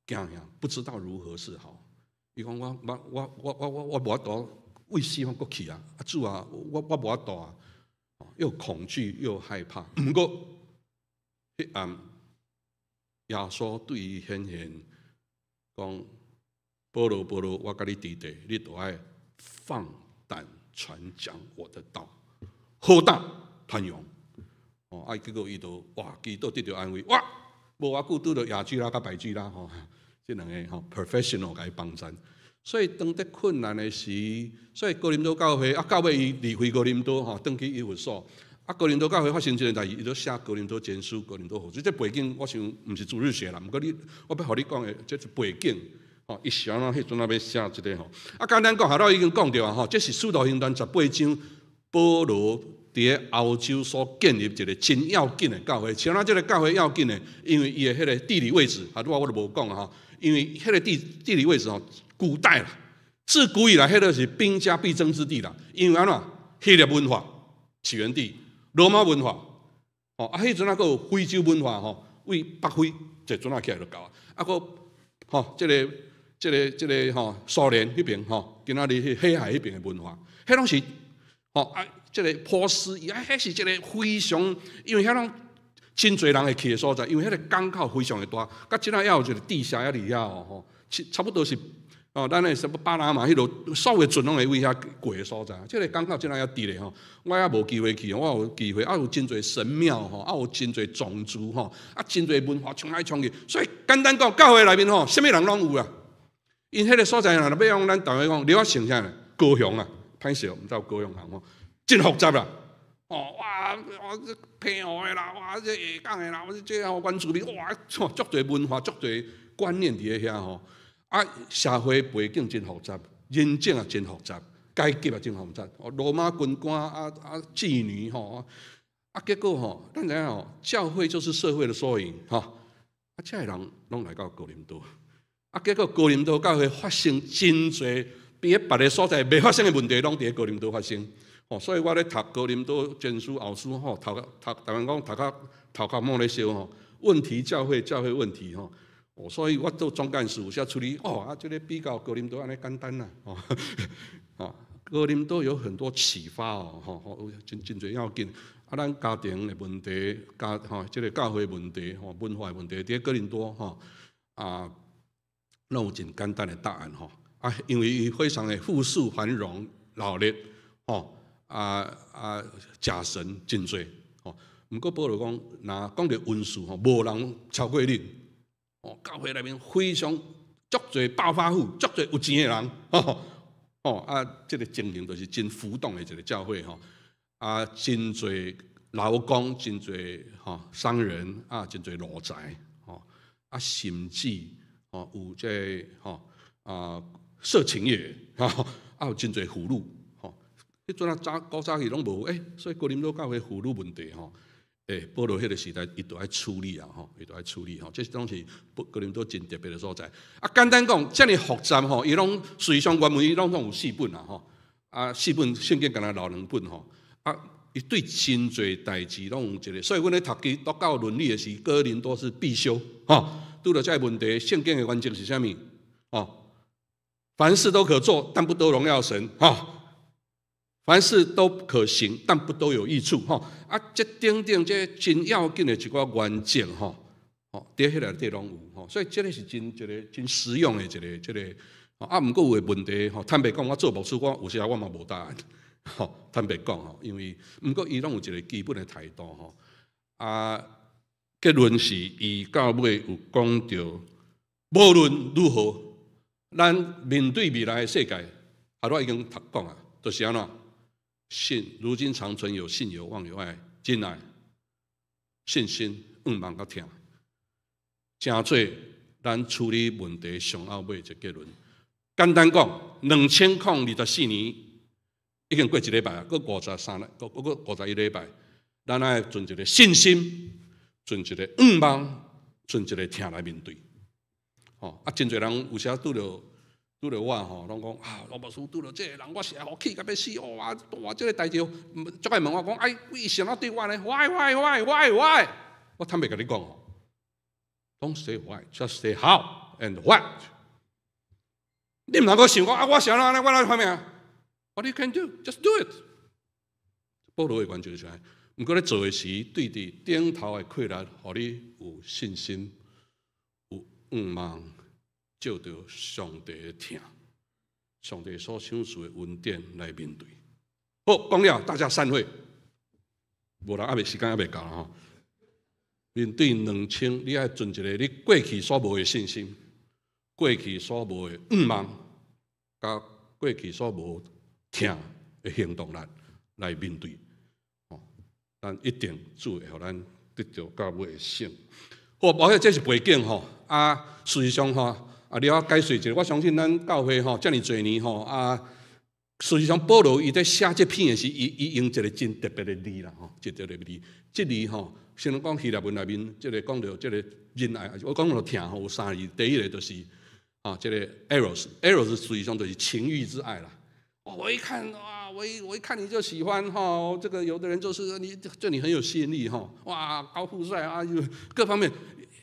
驚嚇，不知道如何是好。伊講我無法度為四方閣去啊！啊主啊，我無法度啊！又恐懼又害怕。毋過，彼暗耶穌對伊顯現，講：保羅，保羅，我佮你佇咧，你都愛放膽傳講我的道，好膽傳揚。哦，啊，結果伊就哇，基督得著安慰，哇，無偌久拄著亞居拉佮百基拉吼，這兩个吼 professional 共伊幫贊。所以當佇困難的時，所以哥林多教會啊，到尾伊離開哥林多吼，轉去以弗所。啊，哥林多教會發生這個代誌，伊就寫哥林多前書、哥林多後書。這背景我想毋是主日學啦，毋過你我欲予你講的，這是背景。吼，伊是按怎彼陣仔欲寫這个吼。啊，簡單講，頭拄已經講著啊吼，這是使徒行傳18章，保羅佇咧歐洲所建立一個真要緊的教會。像咱這个教會要緊的，因為伊的彼个地理位置，啊，拄仔我都無講啊吼。因為彼个地理位置吼，古代啦，自古以來，彼个是兵家必爭之地啦。因為按怎，希臘文化起源地，羅馬文化，哦，啊，彼陣仔閣有非洲文化吼，為北非坐船仔起來就到啊。啊，閣吼，這個吼，蘇聯彼邊吼，今仔日彼黑海彼邊的文化，彼攏是吼啊，這个波斯，啊，彼是一个非常，因為遐攏真濟人會去的所在，因為彼个港口非常的大，佮這擺猶有一个地峽佇遐哦吼，差不多是哦，咱的什麼巴拿馬彼落所有船攏會為遐過的所在，這个港口這擺猶佇咧吼，我猶無機會去，我有機會，啊有真濟神廟吼，啊有真濟種族吼，啊真濟文化衝來衝去，所以簡單講，教會內面吼，啥物人攏有啊。𪜶彼个所在若欲用咱台灣講，蟯仔城啥呢？高雄啊，歹勢毋知有高雄人吼，真複雜啦。哦，哇，哇這澎湖的啦，哇這下港的啦，這吼原住民，哇，足濟文化，足濟觀念佇咧遐吼。啊，社會背景真複雜，人種也真複雜，階級也真複雜。哦，羅馬軍官啊啊，妓女吼，啊，結果吼，咱知影吼，教會就是社會的縮影，吼。啊，這个人攏來到哥林多，啊，結果哥林多教會發生真濟佇咧別个所在袂發生的問題，攏佇咧哥林多發生。吼，所以我咧讀哥林多前書後書吼，讀讀台灣講讀甲頭殼毛咧燒吼，問題教會教會問題吼。哦，所以我做總幹事有時處理哦，啊，這个比較哥林多按呢簡單啦，哦，哦，哥林多有很多啟發哦，吼吼，真真濟要緊。啊，咱家庭的問題，家吼，這个教會問題，吼，文化的問題，佇哥林多吼，啊，攏有真簡單的答案吼。啊，因為伊非常的富庶繁榮、鬧熱，吼，啊啊，假神真濟，吼。毋過保羅講，若講著恩賜吼，無人超過恁。哦，教會內面非常足濟暴發戶，足濟有錢的人，吼，哦啊，這个情形就是真浮動的一个教會吼，啊，真濟勞工，真濟吼商人，啊，真濟奴才，吼，啊，甚至吼有這个吼啊色情業，吼，啊有真濟婦女，吼，彼陣仔早古早期攏無，欸，所以哥林多教會婦女問題吼。欸，保羅彼个時代，伊就愛處理啊，吼，伊就愛處理吼，這攏是哥林多真特別的所在。啊，簡單講，遮爾複雜吼，伊攏隨上原文伊攏總有四本啊，吼，啊，四本聖經敢若留兩本吼，啊，伊對真濟代誌攏有一个，所以阮咧讀基督教倫理的時，哥林多是必修，吼。拄著這个問題，聖經的原則是啥物？哦，凡事都可做，但不都榮耀神，吼。凡事都可行，但不都有益處，吼。啊，這等等這真要緊的一寡原則，吼，吼，佇彼內底攏有，吼，所以這个是真一个真實用的一个這个。啊，毋過有的問題，吼，坦白講，我做牧師，我有時我嘛無答案，吼，坦白講，吼，因為毋過伊攏有一个基本的態度，吼。啊，結論是伊到尾有講著，無論如何，咱面對未來的世界，啊，我已經讀講啊，就是按怎？信如今長存有信有望有愛，真愛信心、向望佮疼，成做咱處理問題上後尾一個結論。簡單講，2024年已經過一禮拜啊，閣53日，閣閣51禮拜，咱愛存一个信心，存一个向望，存一个疼來面對。吼啊，真濟人有時拄著我吼，攏講啊，羅牧師拄著這个人，我實在予氣甲欲死哦！啊，哇，這个代誌，足愛問我講，哎，伊是按怎對我呢？Why why why why why？我坦白共你講哦，Don't say why, just say how and what。你毋通閣想講啊，我是按怎我哪方面啊？What you can do, just do it。保羅的原則就是按呢，毋過咧做的時，對佇頂頭的困難，予你有信心，有向望，藉著上帝的疼，上帝所賞賜的恩典來面對。好，講了，大家散會。無啦，猶未時間猶未到吼。面對兩千，你愛存一个你過去所無的信心，過去所無的向望。佮過去所無疼的行動力來面對，吼，咱一定主會予咱得著到尾的勝。好，無這是背景吼，啊，事實上吼，啊，你要解釋一下，我相信咱教會吼，遮爾濟年吼，啊，事實上保羅伊佇寫這篇的時，伊用一個真特別的字啦，吼，真特別的字，這字吼，先講希臘文內面，這個講著這個仁愛，我講著疼吼，有三字，第一個就是啊，這個 eros，eros 實際上就是情慾之愛啦。我一看哇，我一看你就喜歡哈，這個有的人就是你對你很有吸引力哈，哇，高富帥啊，就各方面，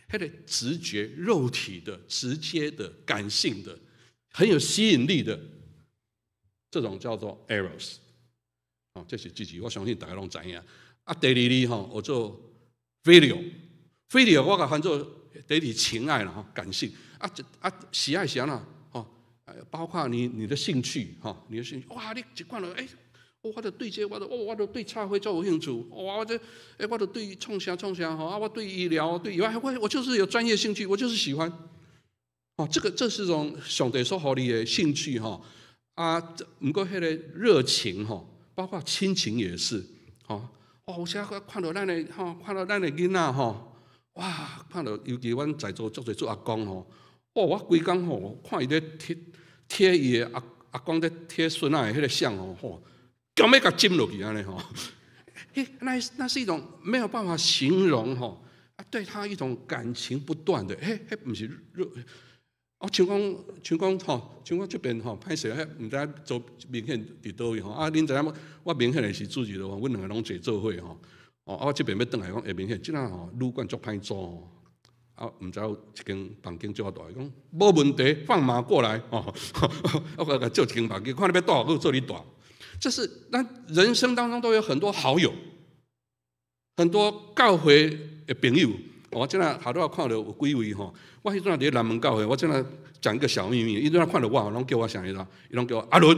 彼個直覺、肉體的、直接的、感性的，很有吸引力的，這種叫做 eros，哦，這是這字，我相信大家攏知影。啊，第二字吼，叫做 phileo，phileo 我共翻做第一情愛啦，吼，感性。啊，啊，喜愛是按怎？包括你的興趣哈，你的興趣，哇，你一看著，欸，我著對這個，我著哦，我著對插花足有興趣，哇，我這，欸，我著對創啥創啥吼，啊，我對醫療，對以外，我就是有專業興趣，我就是喜歡，哦，這個這是種上帝所予你的興趣哈，啊，毋過彼個熱情哈，包括親情也是，吼，哦，有時看著咱的吼，看著咱的囡仔吼，哇，看著尤其阮在座足濟做阿公吼，哦，我規工吼看伊咧貼貼伊的阿阿公咧貼孫仔的彼個相吼，吼，強欲共枕落去按呢吼，彼，那是一種沒有辦法形容吼，啊，對他一種感情不斷的，彼彼毋是熱，哦，像講吼，像我這邊吼，歹勢，彼毋知做明顯佇佗位吼，啊，恁知影我明顯的是主日的話，阮兩個攏坐做伙吼，哦，啊，我這邊欲轉來講會明顯，這陣吼旅館足歹租吼。啊，毋知有一間房間借我蹛，講無問題，放馬過來哦。我共借一間房間，看你欲蹛，我做你蹛。這是咱人生當中都有很多好友，很多教會的朋友。我這陣頭拄仔看著有幾位吼，我彼陣佇咧南門教會，我這陣講一個小秘密，伊陣看著我，攏叫我啥物啦？伊攏叫我阿倫，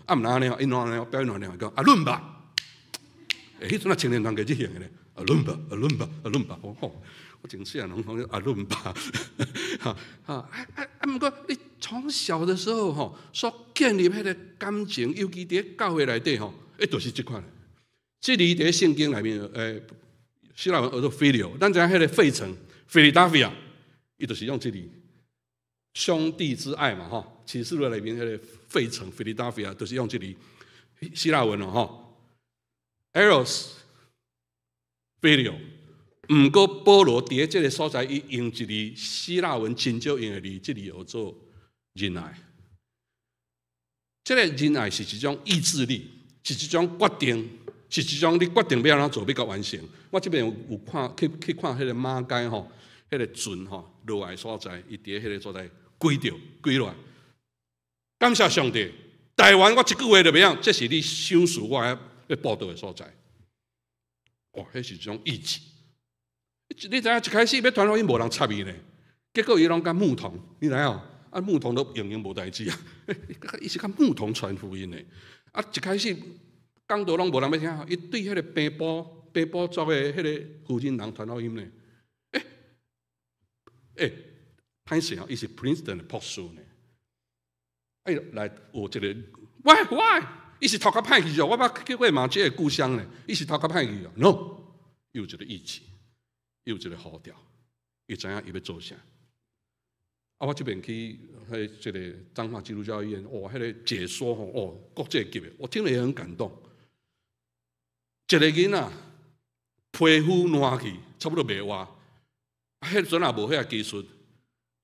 啊毋若按呢，伊攏按呢，表演按呢，講阿倫吧。欸，彼陣啊青年團契這型的咧，阿倫吧，阿倫吧，阿倫吧，吼。我真細漢攏講阿倫吧，哈哈啊啊啊！毋過你從小的時候吼，所建立彼個感情，尤其佇教會內底吼，欸，就是這款。這裡佇聖經內面，欸，希臘文叫做 phileo，咱知影彼個費城，Philadelphia，伊就是用這裡兄弟之愛嘛，吼，啟示錄內面彼個費城 Philadelphia，就是用這裡希臘文哦，吼，Eros phileo。毋過保羅佇這個所在，伊用一字希臘文真少用的字，這字叫做仁愛。這個仁愛是一種意志力，是一種決定，是一種你決定欲按怎做，欲共完成。我這邊有看去看彼個馬偕吼，彼個船吼落來所在，伊佇彼個所在跪著跪落來。感謝上帝，台灣我一句話就袂曉，這是你賞賜我欲報道的所在。哇，彼是一種意志。你知影一開始欲傳福音無人插伊呢，結果伊攏共牧童，你知影？啊，牧童都閒閒無代誌啊，伊是共牧童傳福音的。啊，一開始講道攏無人欲聽，伊對彼個平埔族的彼個婦人人傳福音呢。欸欸，歹勢哦，伊是 Princeton 的博士呢。哎，來學這個，why why？伊是頭殼歹去哦，我捌去過馬偕的故鄉呢，伊是頭殼歹去哦，no，伊有一個意志。伊有一個呼召，伊知影伊欲做啥。啊，我這邊去彼這個彰化基督教醫院，哇，彼個解說吼，哦，國際級的，我聽了也很感動。一個囡仔皮膚爛去，差不多袂活，啊，彼陣也無遐技術，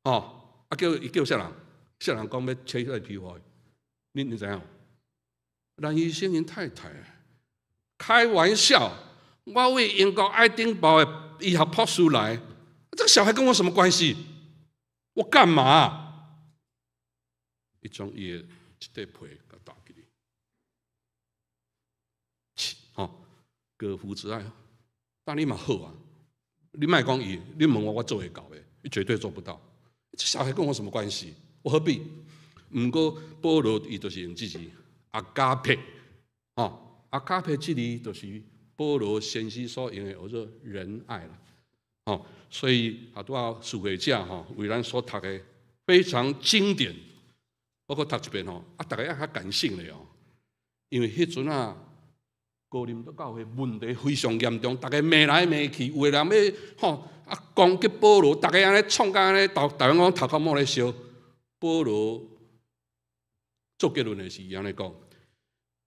吼，啊叫伊叫啥人？啥人講欲切彼個皮膚？你知影？蘭醫生𪜶太太，開玩笑，我為英國愛丁堡的醫學博士來，這個小孩跟我什麼關係？我幹嘛？伊將伊的一塊皮共打起來，吼，割膚之愛，但你嘛好啊，你莫講伊，你問我，我做會到的，伊絕對做不到。這小孩跟我什麼關係？我何必？毋過保羅伊就是用這字 agape，吼，agape 這字就是保羅先生所用的叫做仁愛啦，吼，所以啊，拄仔司會者吼為咱所讀的非常經典。我閣讀一遍吼，啊，逐家愛較感性咧哦，因為彼陣啊，哥林多教會問題非常嚴重，逐家罵來罵去，有的人欲吼啊攻擊保羅，逐家按呢創甲按呢，台灣講頭殼毛咧燒。保羅做結論的時，按呢講：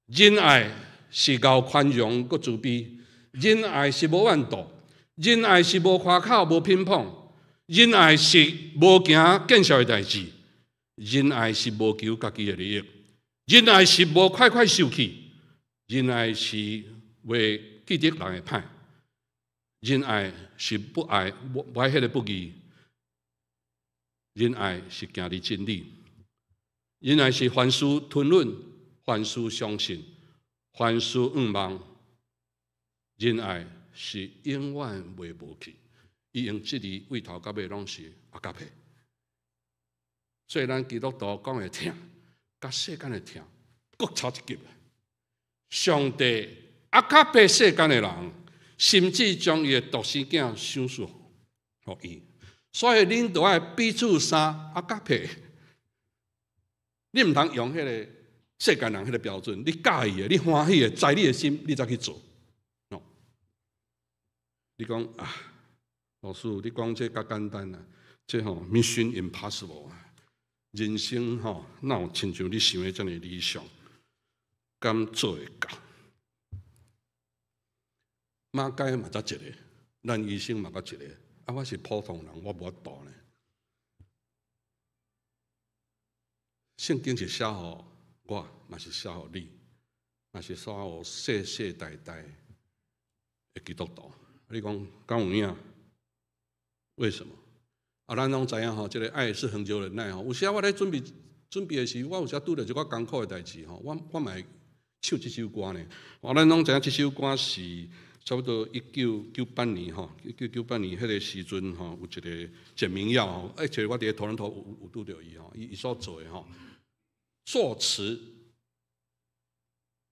仁愛是夠寬容、閣慈悲；仁愛是無怨妒；仁愛是無誇口、無偏捧；仁愛是無驚見笑的代誌；仁愛是無求家己的利益；仁愛是無快快受氣；仁愛是袂記得人的歹；仁愛是不愛無愛彼個不義；仁愛是行佇真理；仁愛是凡事吞忍，凡事相信，凡事向望。仁愛是永遠袂無去，伊用這字對頭到尾攏是αγάπη。所以咱基督徒講的疼，佮世間的疼，閣差一級。上帝αγάπη世間的人，甚至將伊的獨生囝賞賜予伊。所以恁都愛彼此相αγάπη。你毋通用彼个世間人彼个標準，你佮意的，你歡喜的，在你的心，你才去做。哦，你講啊，老師，你講這較簡單啊，這吼 mission impossible 啊，人生吼哪有親像你想的遮爾理想，敢做會到？馬偕嘛才一个，咱醫生嘛才一個，啊，我是普通人，我無法度呢。聖經是寫予我，嘛是寫予你，嘛是寫予世世代代的基督徒。你講敢有影？為什麼？啊，咱攏知影吼，這个愛是恆久忍耐吼。有時我咧準備準備的時，我有時拄著一寡艱苦的代誌吼，我嘛會唱這首歌呢。我咱攏知影這首歌是差不多1998年吼，1998年彼个時陣吼，有一个簡明耀吼，而且我佇多倫多有拄著伊吼，伊所做的吼，作詞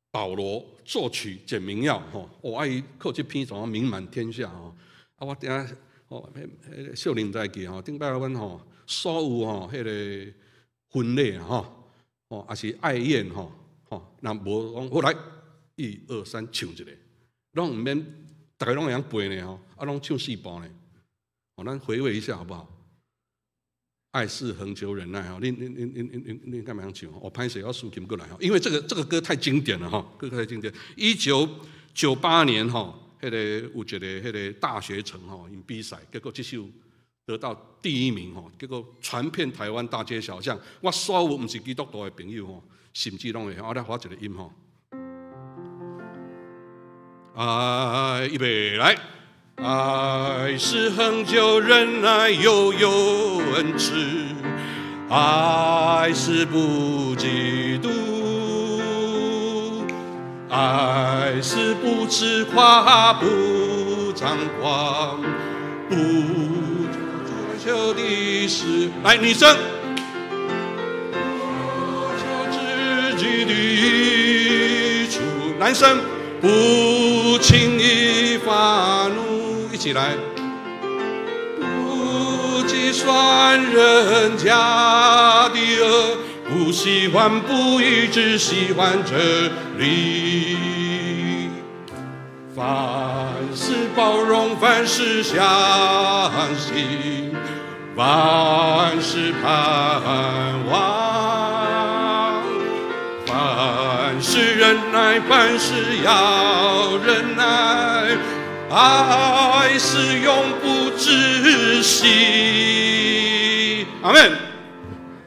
保羅，作曲簡明耀吼，哦，啊伊靠這篇怎名滿天下吼，啊我頂下吼，彼彼少年在記吼，頂擺阮吼所有吼彼个婚禮吼，哦，抑是愛宴吼，吼，若無講好來，一二三唱一个，攏毋免，逐家攏會曉背呢吼，啊攏唱四部呢，哦，咱回味一下好不好？愛是恆久忍耐吼，恁恁恁恁恁恁恁敢會曉唱？我歹勢我輸琴過來吼，因為這個歌太經典了吼，歌太經典。1998年吼，彼个有一个彼个大學城吼，𪜶比賽，結果這首得到第一名吼，結果傳遍台灣大街小巷。我所有毋是基督徒的朋友吼，甚至攏會曉。我來發一個音吼。愛，預備來。愛是恆久忍耐，又有恩慈；愛是不嫉妒；愛是不自誇，不張狂，不追求的事。來，女生，不求自己的益處。男生，不輕易發怒。一起來，不計算人家的惡，不喜歡不義，只喜歡真理。凡事包容，凡事相信，凡事盼望，凡事忍耐，凡事要忍耐。愛是永不止息。阿們，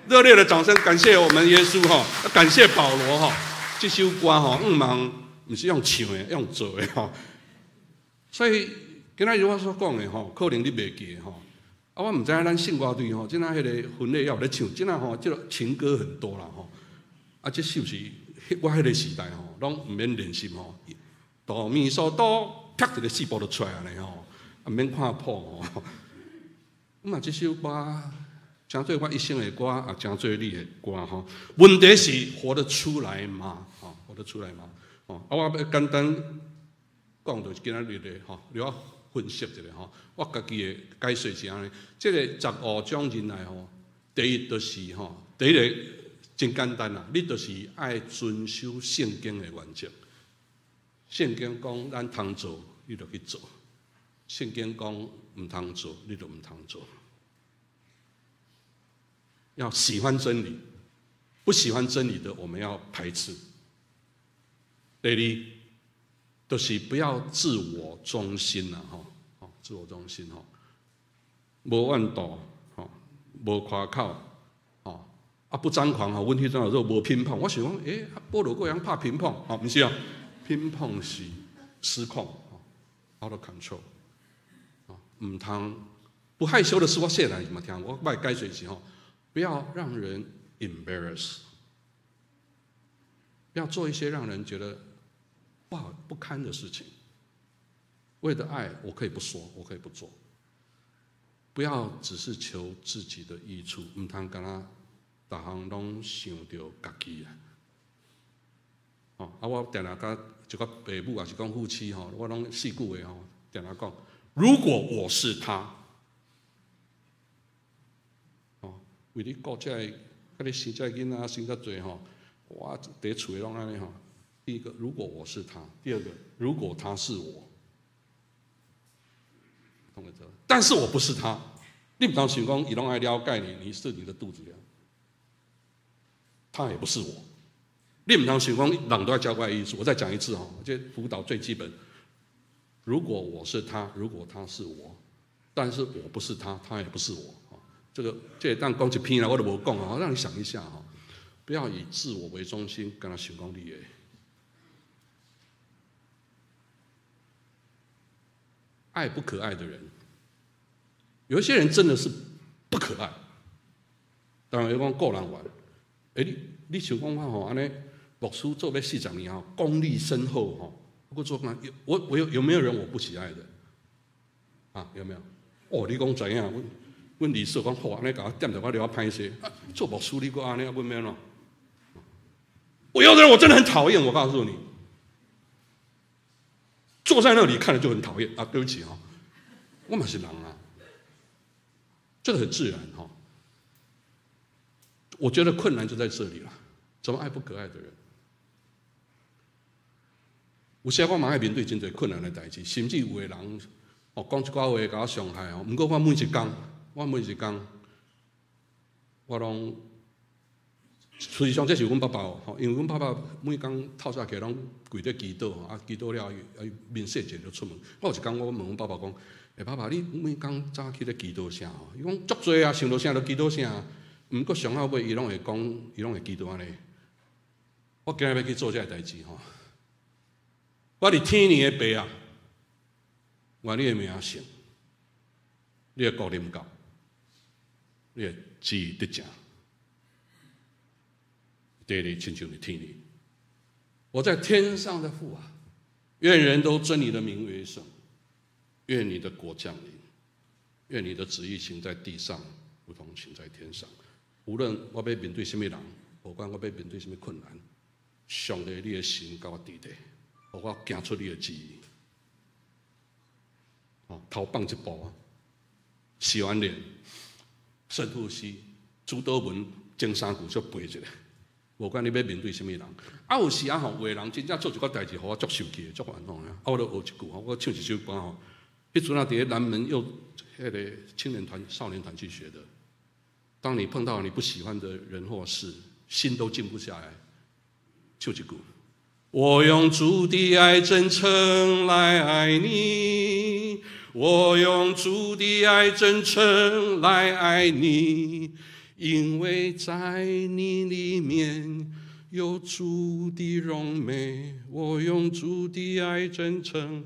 熱烈的掌聲，感謝我們耶穌哈，感謝保羅哈。這首歌哈，向望毋是用唱的，用做的哈。所以今仔日我所講的吼，可能你袂記得吼。啊，我毋知影咱聖歌隊吼，這仔彼个婚禮猶有咧唱，這仔吼，這个情歌很多啦吼。啊，這是毋是我彼个時代吼，攏毋免練習吼，哆咪嗦哆。啪一个四步就出來呢吼，啊毋免看譜吼。咁啊，這首歌成做我一生的歌，也成做你的歌吼。問題是活得出來嗎？吼，活得出來嗎？吼，啊，我欲簡單講就是今仔日的吼，你我分析一下吼。我家己的解說是按呢，這个15種忍耐吼，第一就是吼，第一个真簡單啦，你就是愛遵守聖經的原則。聖經講咱通做，你就去做；聖經講毋通做，你就毋通做。要喜歡真理，不喜歡真理的，我們要排斥。第二，就是不要自我中心啦，吼，自我中心吼，無怨妒，吼，無誇口，吼，啊不張狂吼，阮彼陣叫做無乒乓。我想講，欸，保羅閣會曉拍乒乓，吼，毋是啊，乒乓是失控，out of control，毋通不害羞的事，我細漢嘛聽，我欲解釋是吼，不要讓人 embarrass，不要做一些讓人覺得不好不堪的事情。為了愛，我可以不說，我可以不做。不要只是求自己的益處，毋通干焦逐項攏想著家己啊。哦，啊，我定定佮一寡爸母，抑是講夫妻吼，我攏四句話吼，定定講：如果我是他，哦，為你顧這個，佮你生這個囡仔生遮濟吼，我佇厝裡攏按呢吼。第一個，如果我是他；第二個，如果他是我，懂個這？但是我不是他。你毋通想講，伊攏愛了解你，你是你的肚子了。他也不是我。你毋通想講，人都要交代意思。我再講一次哈，這輔導最基本。如果我是他，如果他是我，但是我不是他，他也不是我。這個這當講一篇啦，我都無講啊，讓你想一下哈，不要以自我為中心，干焦想講你的。愛不可愛的人，有一些人真的是不可愛。當然講顧人緣，欸，你想講我吼按呢，牧師做欲40年吼，功力深厚吼，不過做講我有沒有人我不喜愛的？啊，有沒有？哦，你講知影？阮理事講好，按呢共我點著我了歹勢。做牧師你閣按呢，阮欲按怎？我有的人我真的很討厭，我告訴你，坐在那裡看了就很討厭啊！對不起哈，我嘛是人啊，這個很自然哈。我覺得困難就在這裡了，怎麼愛不可愛的人？有時我嘛愛面對真濟困難的代誌，甚至有的人哦講一寡話共我傷害哦。毋過我每一工，我每一工，我攏實際上這是阮爸爸哦，因為阮爸爸每工透早起來攏跪佇祈禱，啊祈禱了後，面洗淨就出門。我有一工我問阮爸爸講：欸，爸爸，你每工早起咧祈禱啥？伊講足濟啊，想著啥就祈禱啥。毋過上後尾，伊攏會講，伊攏會祈禱按呢。我今日欲去做這个代誌吼，我佇天的父啊，願你的名聖，你的國臨到，你的旨意得成，地裡親像佇天裡。我在天上的父啊，願人都尊你的名為聖，願你的國降臨，願你的旨意行在地上，如同行在天上。無論我欲面對啥物人，無管我欲面對啥物困難，上帝你的神佮我佇咧，予我行出你的旨意。哦，頭放一步，洗完臉，深呼吸，主禱文前三句煞背一下。無管你欲面對啥物人，啊有時啊吼，有的人真正做一寡代誌，予我足生氣的，足煩惱的。啊，我就學一句吼，我唱一首歌吼。彼陣啊，佇咧南門幼彼个青年團、少年團去學的。當你碰到你不喜歡的人或事，心都靜不下來，唱一句：我用主的愛真誠來愛你，我用主的愛真誠來愛你，因為在你裡面有主的榮美。我用主的愛真誠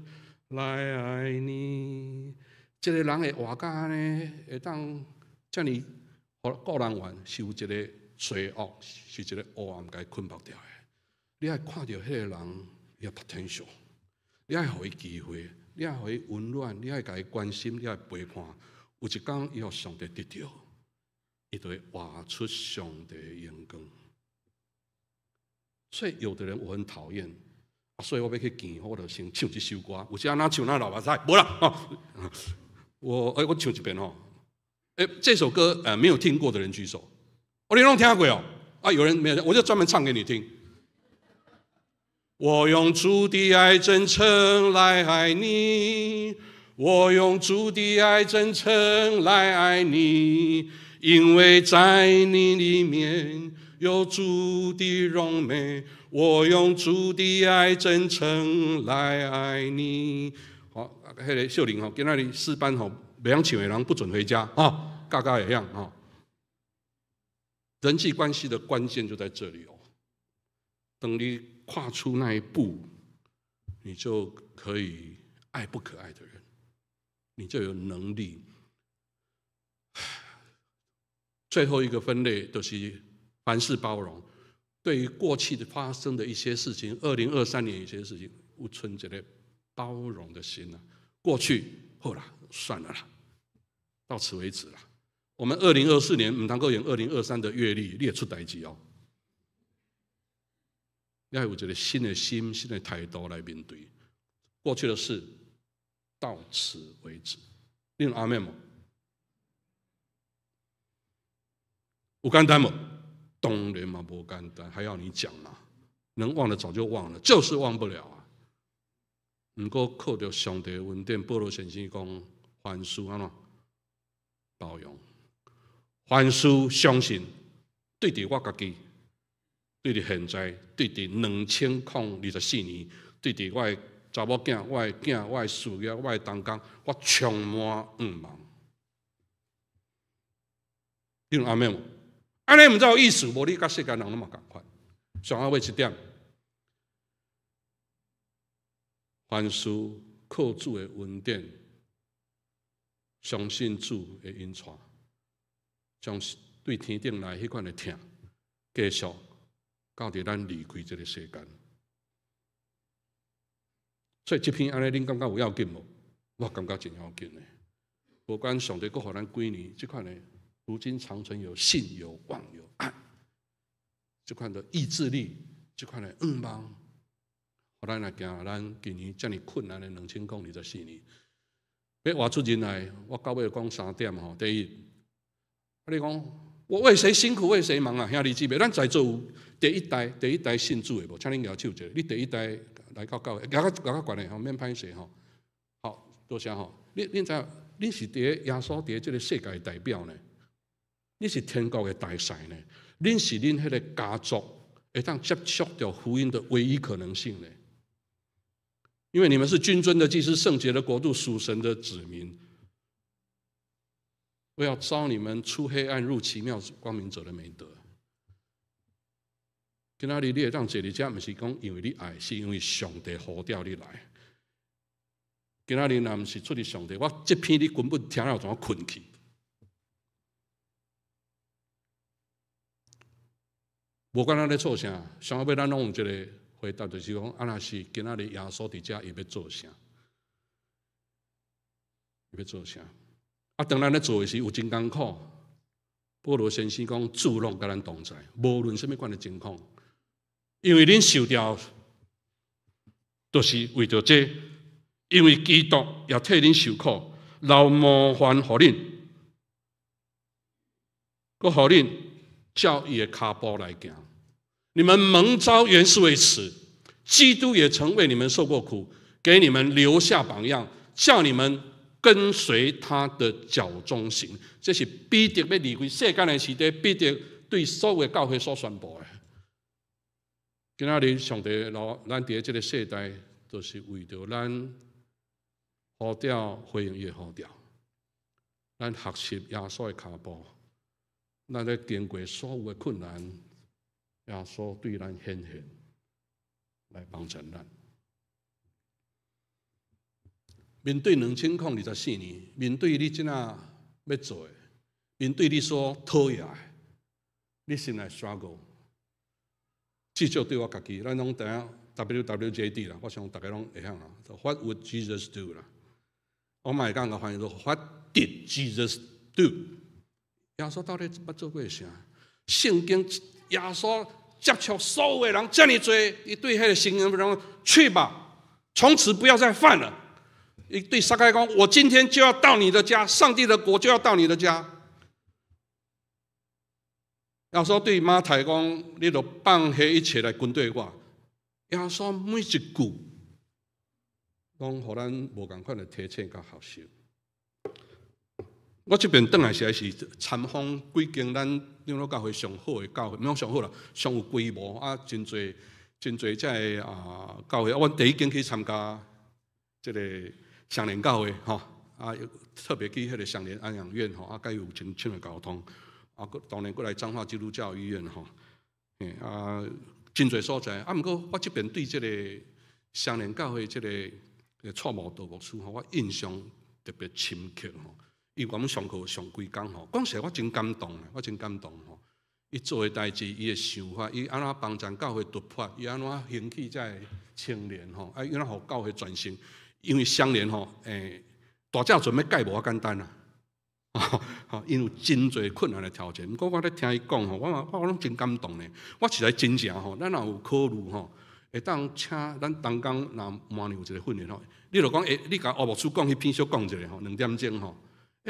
來愛你。這個人會活甲按呢，會當遮爾顧人緣，是有一個罪惡，是一個黑暗共伊捆縛掉的。你愛看著彼個人伊的 potential，你愛予伊機會，你愛予伊溫暖，你愛共伊關心，你愛陪伴。有一工伊予上帝得著，伊就會活出上帝的榮光。所以有的人我很討厭，所以我欲去見，我就先唱這首歌。有時按怎唱哪流目屎，無啦哦。我唱一遍吼。欸，這首歌沒有聽過的人舉手。哦，你攏聽過哦？啊，有人沒有，我就專門唱給你聽。我用主的愛真誠來愛你，我用主的愛真誠來愛你，因為在你裡面有主的榮美。我用主的愛真誠來愛你。好，彼个秀玲吼，今仔日詩班吼，袂曉唱的人不准回家啊，家家會曉哈。人際關係的關鍵就在這裡哦。當你跨出那一步，你就可以愛不可愛的人，你就有能力。最後一個分類就是凡事包容。對於過去的發生的一些事情，2023年一些事情，有存一個包容的心啊。過去好啦，算了啦，到此為止啦。我們2024年毋通閣用2023的閱歷，你會出代誌哦。要有一個新的心、新的態度來面對過去的事，到此為止。你有阿們無？有簡單無？當然嘛，無簡單，還要你講嗎？能忘的早就忘了，就是忘不了啊。毋過靠著上帝恩典，保羅先生講，凡事按怎包容，凡事相信，對佇我家己，對佇現在，對佇2024年，對佇我的查某囝、我的囝、我的事業、我的同工，我充滿向望。你有阿們無？按呢毋知有意思，無你佮世間人攏嘛仝款。上後尾一點，凡事靠主的恩典，相信主會引帶，將對天頂來彼款的疼，繼續到佇咱離開這个世間。所以這篇按呢，恁感覺有要緊無？我感覺真要緊的。無管上帝閣予咱幾年，這款的。如今長存有信有望有愛，這款的意志力，這款的向望，予咱來行咱今年遮爾困難的2024年，欲活出仁愛，我到尾講三點吼。第一，你講我為誰辛苦為誰忙啊？兄弟姊妹，咱在座有第一代第一代信主的無？請恁舉手一下。你第一代來到教會，舉較舉較懸的吼，免歹勢吼。好，多謝吼。恁知影，恁是佇咧耶穌佇咧這个世界的代表呢？你是天國的大使呢？恁是恁彼个家族會當接觸著福音的唯一可能性呢？因為你們是君尊的祭司、聖潔的國度、屬神的子民，我要召你們出黑暗入奇妙光明者的美德。今仔日你會當坐佇遮，毋是講因為你愛，是因為上帝呼召你來。今仔日若毋是出自上帝，我這篇你根本聽了就欲睏去。無管咱咧做啥，上後尾咱攏有一个回答，就是講，啊，若是今仔日耶穌佇遮，伊欲做啥？伊欲做啥？啊，當咱咧做的時，有真艱苦。保羅先生講，主攏佮咱同在，無論啥物款的情況，因為恁受調，就是為著這，因為基督也替恁受苦，留模範予恁，閣予恁照伊的跤步來行。你們蒙召原是為此，基督也曾為你們受過苦，給你們留下榜樣，叫你們跟隨他的腳蹤行。這是彼得欲離開世間的時陣，彼得對所有教會所宣布的。今仔日上帝留咱佇這个世代，就是為著咱呼召回應伊的呼召，咱學習耶穌的跤步，咱咧經過所有的困難。耶穌對咱顯現，來幫助咱。面對2024年，面對你這仔欲做的，面對你所討厭的，你心內 struggle。至少對我家己，咱攏知影 WWJD 啦，我想逐家攏會曉啦。What would Jesus do 啦？我嘛會當共翻譯做 What did Jesus do？耶穌到底捌做過啥？聖經耶穌接觸所有的人遮爾濟，伊對彼个聲音講：去吧，從此不要再犯了。伊對撒該講：我今天就要到你的家，上帝的國就要到你的家。耶穌對馬太講：你著放下一切來跟綴我。耶穌每一句，攏予咱無仝款的提醒佮學習。我這遍轉來實在是參訪幾間咱長老教會上好的教會，毋講上好啦，上有規模啊，真濟真濟這个啊教會。阮第一間去參加這个雙連教會吼，啊特別去彼个雙連安養院吼，啊，佮伊有真深的溝通。啊，閣當然閣來彰化基督教醫院吼，嘿啊，真濟所在。啊，毋過我這遍對這个雙連教會這个蔡慕道牧師吼，我印象特別深刻吼。伊阮上課上幾工吼，講實在我真感動，我真感動吼。伊做的代誌，伊的想法，伊按怎幫助教會突破，伊按怎興起這个青年吼，啊，伊按怎予教會轉型？因為雙連吼，大教船欲蓋無遐簡單啊，吼，因有真濟困難的挑戰。毋過我咧聽伊講吼，我嘛我攏真感動呢。我實在真正吼，咱若有考慮吼，會當請咱東港若明年有一個訓練吼，你著講，你共吳牧師講彼篇小講一下吼，2點鐘吼。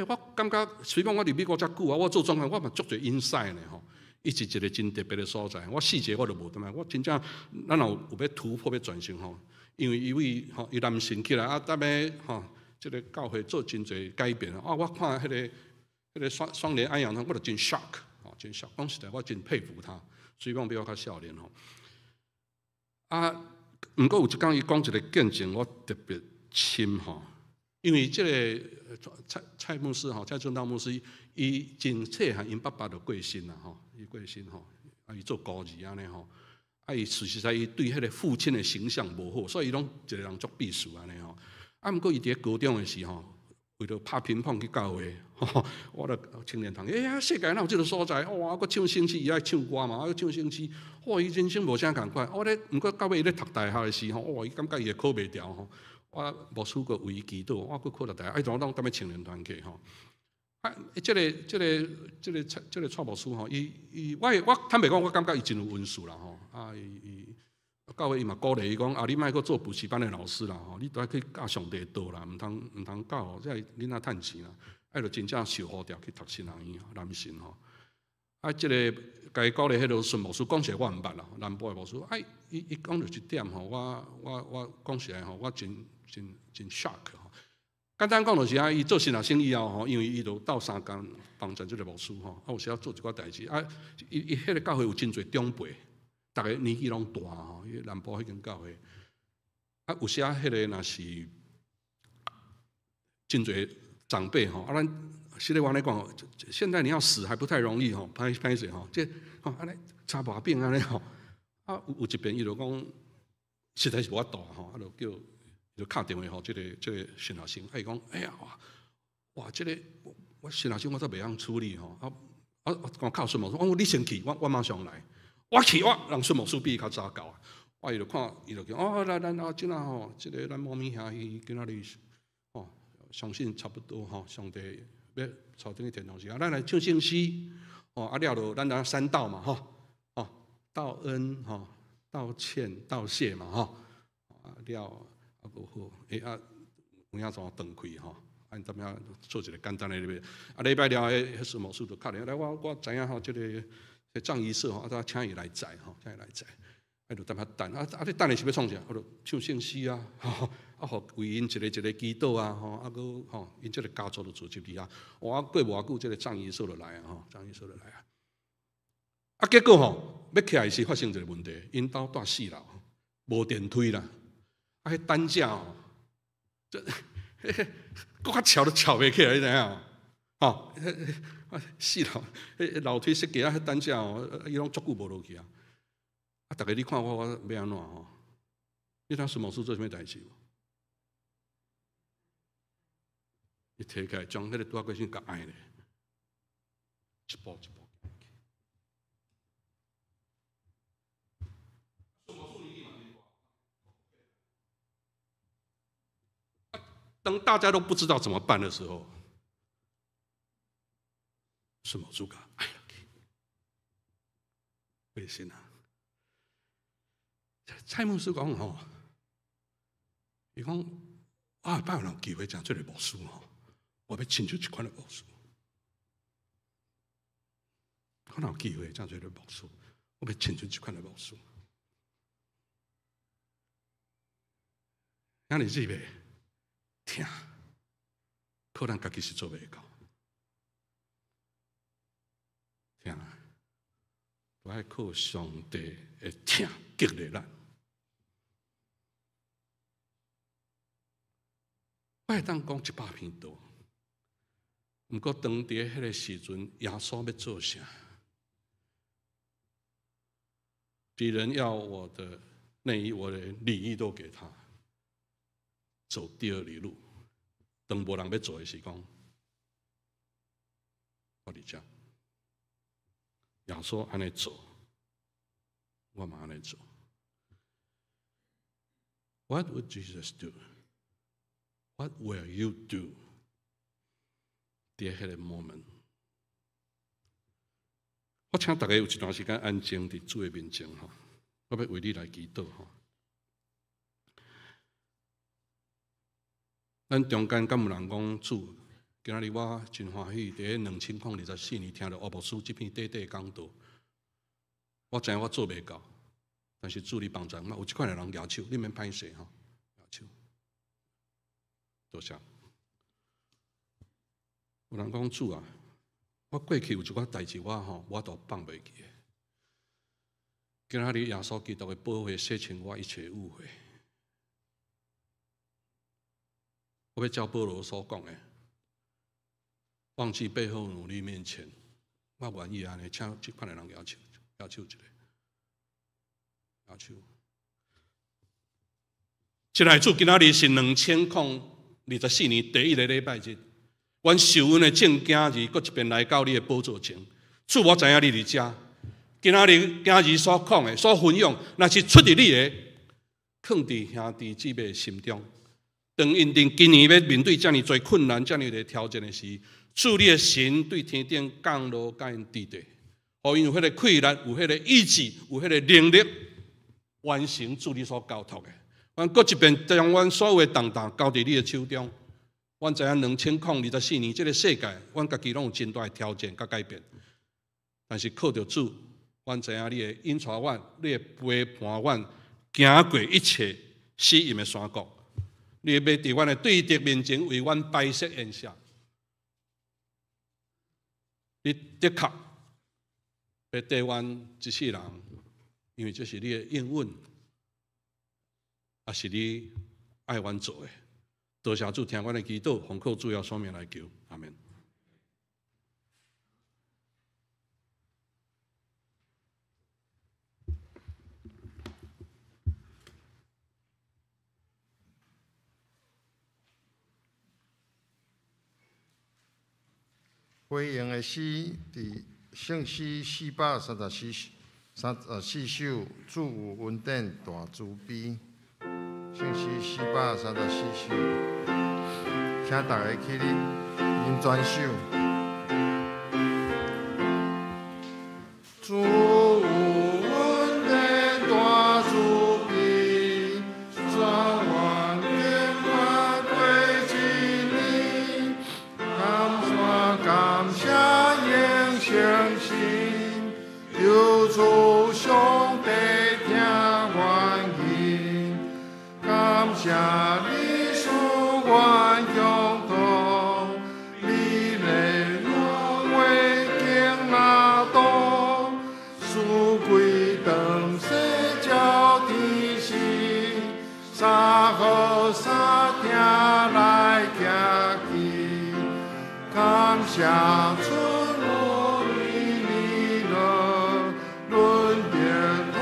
我感覺雖講我佇美國遮久啊，我做總監，我嘛足濟 insight 呢吼。伊是一個真特別的所在，我細節我都無踮來。我真正咱若有欲突破欲轉型吼，因為伊位吼伊男性起來啊，踮咧吼，這个教會做真濟改變啊！我看彼个雙雙連安養堂，我就真 shock，吼，真 shock。講實在，我真佩服他。雖講比我較少年吼。啊，毋過有一工伊講一個見證，我特別深吼。因為這个蔡蔡牧師吼，蔡正道牧師，伊真細漢，𪜶爸爸就過身啦吼，伊過身吼，啊，伊做孤兒按呢吼，啊，伊事實上伊對彼个父親的形象無好，所以伊攏一个人足避暑按呢吼。啊，毋過伊佇咧高中的時吼，為著拍乒乓去教會，我著青年團，哎呀，世界哪有這个所在？哇，閣唱聖詩，伊愛唱歌嘛，啊，唱聖詩，哇，伊人生無啥仝款。我咧，毋過到尾伊咧讀大學的時吼，哇，伊感覺伊會考袂牢吼。我牧師閣為伊祈禱，我閣考著大學，啊，伊怎攏踮咧青年團去吼。啊，這个蔡牧師吼，伊伊我我坦白講，我感覺伊真有恩賜啦吼。啊，伊伊教會伊嘛鼓勵伊講，啊，你莫閣做補習班的老師啦吼，你都愛去教上帝道啦，毋通毋通教這个囡仔趁錢啦，愛著真正受呼召去讀神學院，男神吼。啊，這个共伊鼓勵彼个孫牧師講實在我毋捌啦，南部的牧師，啊，伊伊講著一點吼，我我我講實在吼，我真真真 shock 吼。簡單講就是啊，伊做神學生以後吼，因為伊就鬥相共幫助這个牧師吼，啊，有時仔做一寡代誌啊，伊伊彼个教會有真濟長輩，逐个年紀攏大吼，伊南部彼間教會，啊，有時仔彼个若是真濟長輩吼，啊，咱實在話來講，現在你要死還不太容易吼，歹歹勢吼，這吼按呢差無變按呢吼，啊，有有一遍伊就講，實在是無法度吼，啊，就叫就敲電話予這个神學生，啊，伊講，哎呀，哇，哇，這个我神學生我煞袂曉處理吼，啊啊，我講靠孫牧師，我講你先去，我我馬上來，我去我人孫牧師比伊較早到啊，我伊就看，伊就講，哦，來來來，這仔吼，這个咱某咪兄伊今仔日吼，相信差不多吼，上帝欲帶轉去天堂時，啊，咱來唱聖詩，哦，啊了就咱來三道嘛，吼，哦，道恩吼，道歉道謝嘛，吼，啊了啊無好，欸啊有影怎斷開吼，啊踮遐做一个簡單的禮拜，啊禮拜了後，彼孫牧師就敲電話來，我我知影吼，這个葬儀社吼，啊，請伊來載吼，請伊來載，啊就踮遐等，啊啊你等的是欲創啥？我就唱聖詩啊，吼，啊予為𪜶一個一個祈禱啊，吼，啊閣吼，𪜶這个家族就做入去啊，哇，過無偌久，這个葬儀社就來啊，吼，葬儀社就來啊，啊結果吼，欲起來時發生一個問題，𪜶兜蹛四樓，無電梯啦，啊，彼擔架吼，這閣較翹都翹袂起來，你知影無？吼，四樓，彼樓梯設計啊，彼擔架吼，伊攏足久無落去啊。啊，逐个你看我我欲按怎吼？你知孫牧師做啥物代誌無？伊提起來將彼个拄仔過身共按咧，一步一步。當大家都不知道怎麼辦的時候，孫牧師共按落去，過身啊！蔡牧師講吼，伊講啊，拜有機會成這個牧師吼，我欲親像這款的牧師。我哪有機會這樣做個牧師？我欲親像這款的牧師。兄弟姊妹，疼，可能家己是做袂到。疼，都愛靠上帝的疼激勵咱。我會當講100篇道，毋過當佇彼个時陣，耶穌欲做啥？敵人要我的內衣，我連裡衣都給他。走第二里路，當無人欲做的時講，我佇遮。耶穌按呢做，我嘛按呢做。What would Jesus do? What will you do? 佇彼个 moment，我請大家有一段時間安靜佇主的面前吼，我欲為你來祈禱吼。咱中間敢有人講主，今仔日我真歡喜，佇2024年聽著烏牧師這篇短短講道，我知影我做袂到，但是主你幫助我，有這款的人舉手，你免歹勢吼，舉手，多謝。有人講主啊，我過去有一寡代誌，我吼我都放袂記的。今仔日耶穌基督的寶血洗清我一切污穢。我欲照保羅所講的，忘記背後，努力面前。我願意按呢，請這款的人舉手，舉手一下，舉手。親愛的主，今仔日是2024年第一个禮拜日，阮受阮的眾囝兒，閣一遍來到你的寶座前。主，我知影你佇遮。今仔日囝兒所講的、所分享，若是出佇你的，囥佇兄弟姊妹心中。當𪜶佇今年欲面對遮爾濟困難、遮爾濟挑戰的時，主你的神對天頂降落佮𪜶佇地，予𪜶有彼个氣力、有彼个意志、有彼个能力，完成主你所交託的。阮閣一遍將阮所有的重擔交佇你的手中。阮知影2024年這个世界，阮家己攏有真大的挑戰佮改變。但是靠著主，阮知影你會引帶阮，你會陪伴阮，行過一切死蔭的山谷。你欲佇阮的對敵面前為阮擺設筵席。你的確欲綴阮一世人，因為這是你的應允，也是你愛阮做的。多謝主聽阮的祈禱，奉靠主耶穌名來求，阿們。回應的詩佇聖詩434 34首，主有恩典大慈悲。聖詩434首，請大家起立，啉轉手。主有恩典大慈悲，全願經過過一年，感謝感謝永生神，求主上帝聽阮言，感謝你賜阮享託，你的恩惠經若多，四季當世照天時，三好三疼來行去，感謝主有你樂，輪著土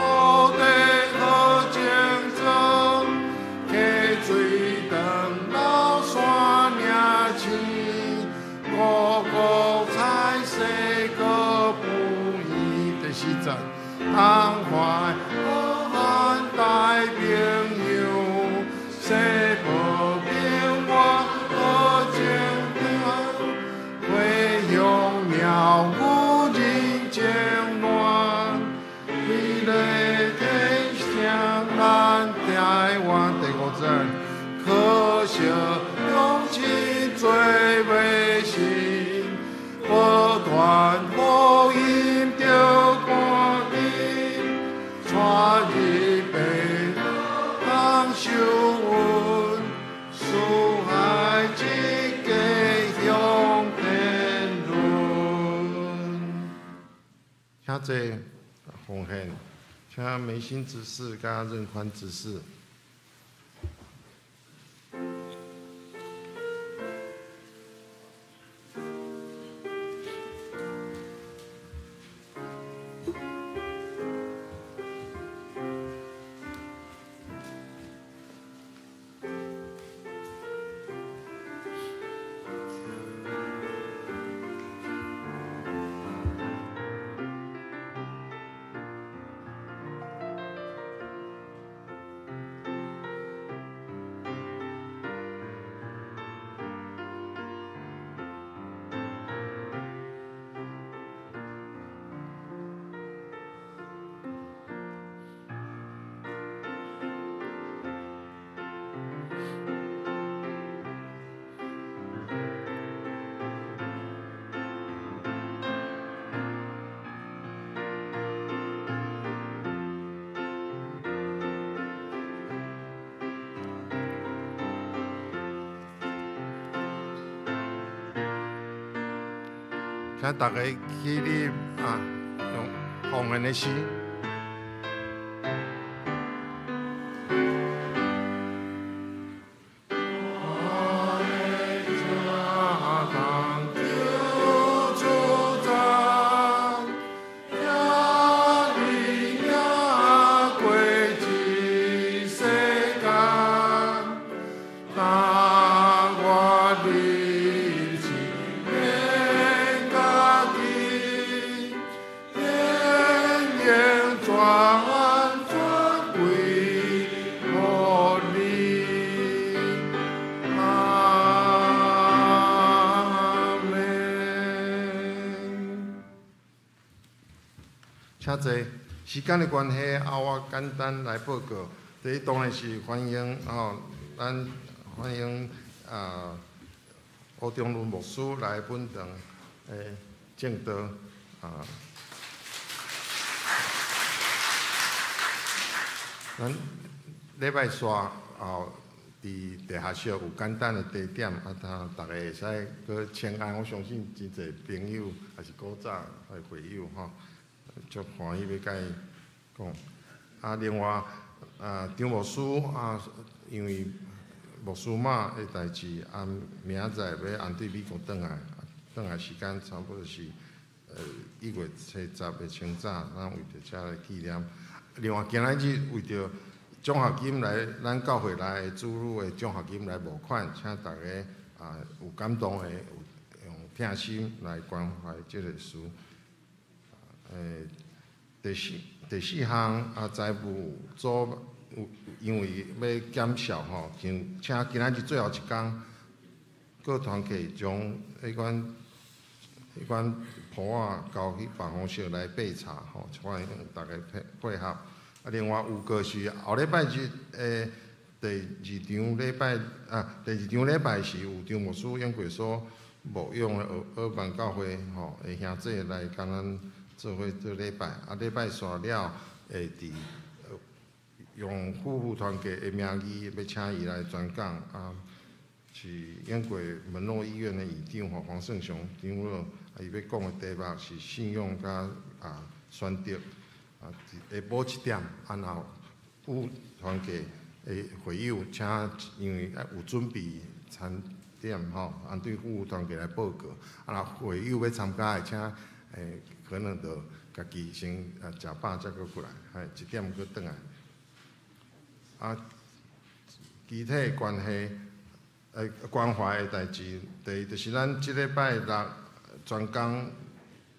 地好種莊，溪水長老山嶺青，五穀菜蔬閣不移。第四節，東海浩瀚太平洋，西部平原好種田，花香鳥語人情暖，美麗天聲咱台灣。第五節，可惜鄉親做袂成，不斷福音著坐奉獻，請梅心執事佮任寬執事。請大家起立啊，用奉獻的心。請坐。時間的關係，啊，我簡單來報告。第一當然是歡迎吼，咱歡迎啊，吳中倫牧師來本堂的證道啊。咱禮拜四後佇地下室有簡單的茶點，啊，他逐家會使閣請安。我相信真濟朋友，也是古早的會友吼。足歡喜欲共伊講。啊，另外啊，張牧師啊，因為牧師媽的代誌，啊，明仔載欲按對美國轉來，轉來時間差不多是1月70的清早，咱為著遮來紀念。另外，今仔日為著獎學金來，咱教會內的子女的獎學金來募款，請大家啊有感動的，有用疼心來關懷這个事。第四項啊，財務組有因為欲減少吼，請今仔日最後一工，各團契將彼款簿仔交去辦公室來備查吼，歡迎大家配合。啊，另外有個是後禮拜日的第二場禮拜啊，第二場禮拜是有張牧師永過所牧養的奧曼教會吼的兄弟來共咱做伙做禮拜，啊，禮拜煞了會佇用夫婦團契的名義，欲請伊來宣講啊，是英國門諾醫院的院長吼黃勝雄長老，啊，伊欲講的題目是信用佮啊選擇，啊，下晡7點，啊，然後夫婦團契的會友請，因為愛有準備餐點吼，按對夫婦團契來報告，啊，若會友欲參加的，請可能就家己先啊食飽才閣過來，嘿，1點閣轉來。啊，其他關係關懷的代誌，第一就是咱這禮拜六專工，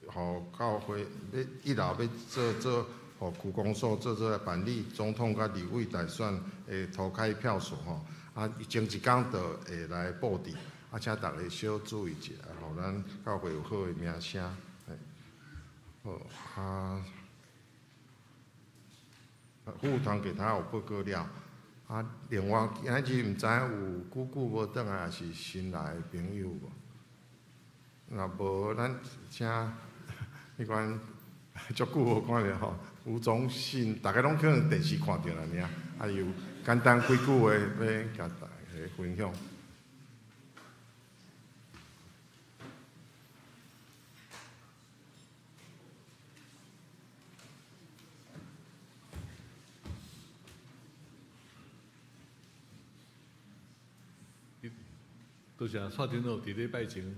予教會欲一樓欲做做，予區公所做做來辦理總統佮立委大選的投開票所吼。啊，前一工就會來布置，啊，請逐家小注意一下，予咱教會有好的名聲。好啊，服務團契頭有報告了。啊，另外今仔日毋知影有久久無轉來，抑是新來的朋友無？若無，咱請彼款足久無看著吼，吳宗信，逐家攏可能電視看著啦爾，啊，有簡單幾句話欲共大家分享。多謝蔡長老佇禮拜前，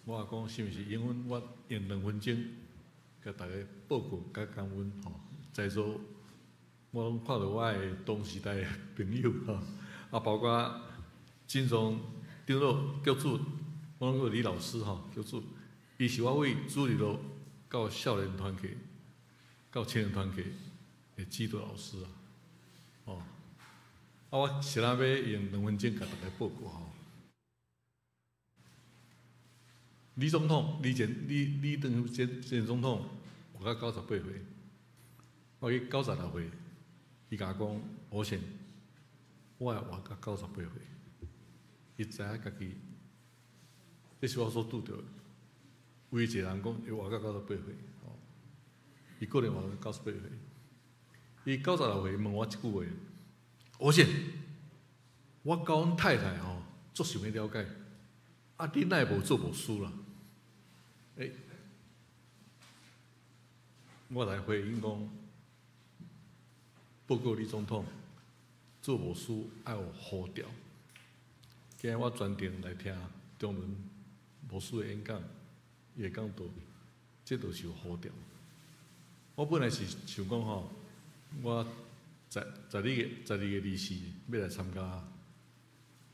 我也講是毋是容許我用2分鐘，共大家報告佮感恩吼。在座我攏看著我的同時代的朋友吼，啊，包括金松長老叫主，我攏叫李老師吼，叫主，伊是我為主日學到少年團契、到青年團契的指導老師啊，哦，啊，我是咧欲用兩分鐘共大家報告吼。李總統，李前李李登輝前總統活到98歲，我去96歲，伊共我講，我先，我會活到九十八歲，伊知影家己，這是我所拄著的，唯一一個人講會活到九十八歲，吼，伊可能活到九十八歲，伊96歲問我一句話，我先，我佮阮太太吼，足想欲了解，啊，你哪會無做牧師啦？欸，我來回應講，報告李總統，做牧師愛有呼召。今日我專程來聽中倫牧師的演講，伊會講到，這就是有呼召。我本來是想講吼，我十十二月12月24欲來參加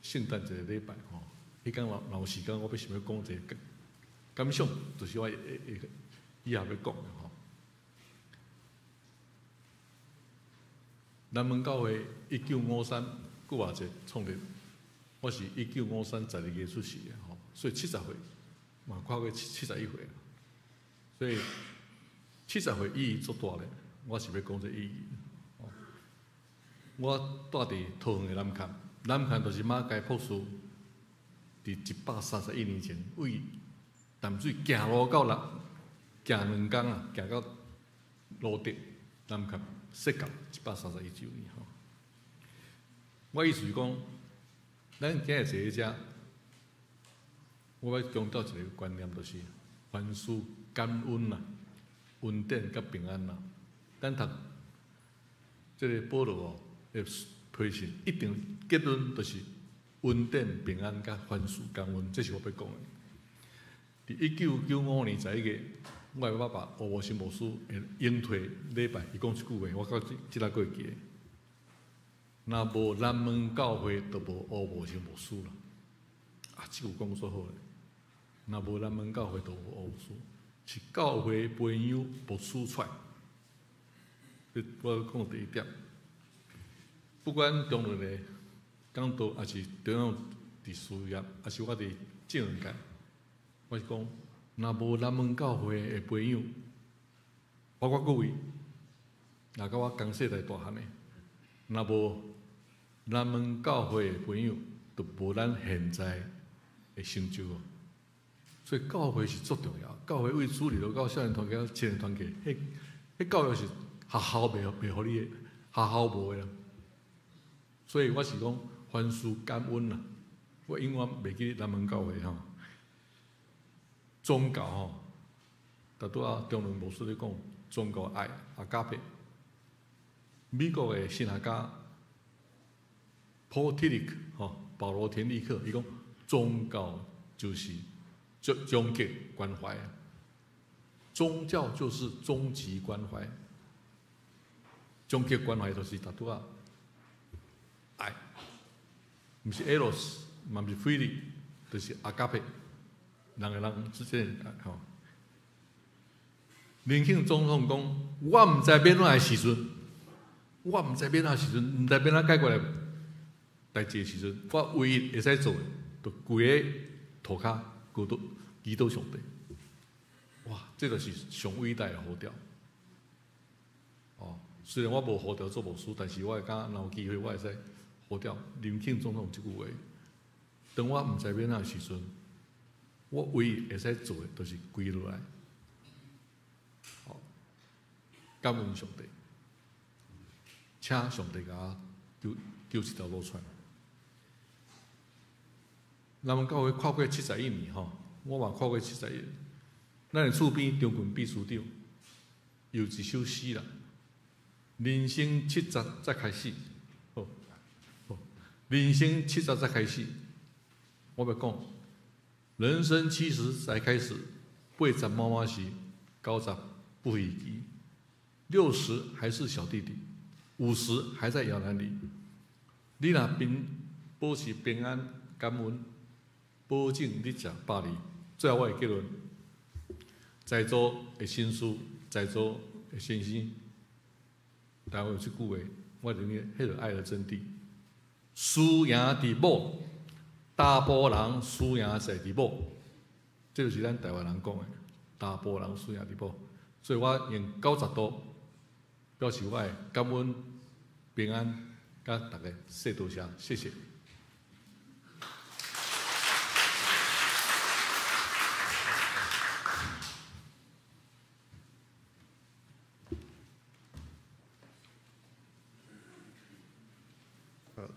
聖誕節禮拜吼，彼工若若有時間，我欲想欲講一个感想，就是我會會以後欲講的吼。南門教會1953古偌濟創立，我是1953 12月出世的吼，所以70歲嘛跨過71歲，所以70歲意義足大咧。我是欲講這意義。我住佇桃園的南崁，南崁就是馬偕博士佇131年前為淡水行路到南，行2工啊，行到蘆竹南崁設教131周年吼。我意思是講，咱今日坐佇遮，我欲強調一个觀念，就是凡事感恩啦，恩典佮平安啦。咱讀這个保羅哦的批信，一定結論就是恩典平安佮凡事感恩，這是我欲講的。佇1995年11月，我的爸爸吳無生牧師的榮退禮拜，伊講一句話，我到這這禮閣會記得。若無南門教會，就無吳無生牧師啦。啊，這句講煞好咧。若無南門教會，就無吳牧師，是教會培養牧師出來。我講第一點，不管中崙的講道，抑是中央佇事業，抑是我佇政界，我是講，若無南門教會的培養，包括各位，若佮我仝世代大漢的，若無南門教會的培養，就無咱現在的成就。所以教會是足重要，教會為主日學到少年團契、青年團契，彼彼教育是學校袂袂予你的，學校無的啦。所以我是講凡事感恩啦，我永遠袂記南門教會吼。宗教吼，拄拄仔中崙牧師咧講宗教愛阿加佩，美國的神學家 Paul Tillich 吼，保羅田立克，伊講宗教就是終終極關懷，宗教就是終極關懷，終極關懷就是拄拄仔愛，毋是 Eros，嘛毋是菲利，就是阿加佩。人與人之間吼，林肯總統講：我毋知欲按怎的時陣，我毋知欲按怎時陣，毋知欲按怎解決的代誌的時陣，我唯一會使做的，就跪佇塗跤，祈禱祈禱上帝。哇！這就是上偉大的呼召。哦，雖然我無呼召做牧師，但是我會感覺若有機會，我會使呼召林肯總統這句話。當我毋知欲按怎的時陣，我唯一會使做的，就是跪落來，好，感恩上帝，請上帝共我揪揪一條路出來。南門教會跨過71年吼，我嘛跨過七十一。咱的厝邊張群秘書長有一首詩啦，人生七十才開始，好，好，人生七十才開始。我欲講，人生七十才開始，80媽媽是90不飛機，60還是小弟弟，50還在搖籃裡。你若平保持平安感恩，保證你食百二。最後我的結論，在座的紳士，在座的先生，台灣有這句話，我認為彼個愛的真諦。輸贏佇某，查埔人輸贏在佇某，這就是咱台灣人講的。查埔人輸贏佇某，所以我用90度表示我的感恩、平安，佮大家說多謝，謝謝。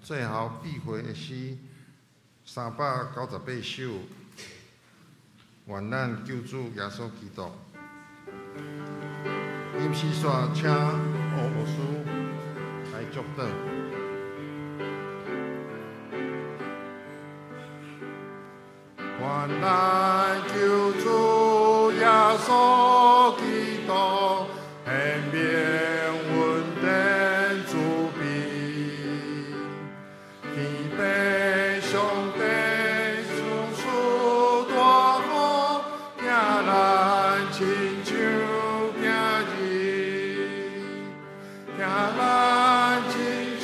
最後閉會的詩398首，願咱救主耶穌基督。臨時煞請吳牧師來祝禱。願咱救主耶穌基督顯明恩典慈悲，天父上帝賜賜大福，疼咱親像囝兒，疼咱親像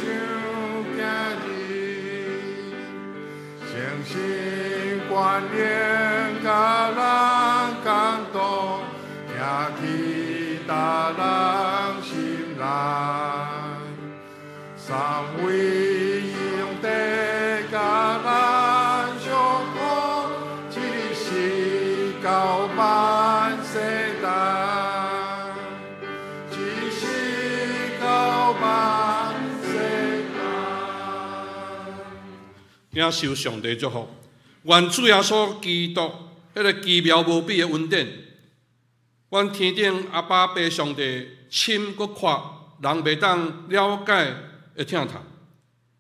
囝兒，誠心關憐佮咱共同，疼去逐人心內，三位一體佮咱相好，一世到萬世代，一世到萬世代。領受上帝祝福，願主耶穌基督彼个奇妙無比的恩典，阮天頂阿爸父上帝深閣闊，人袂當了解的疼痛。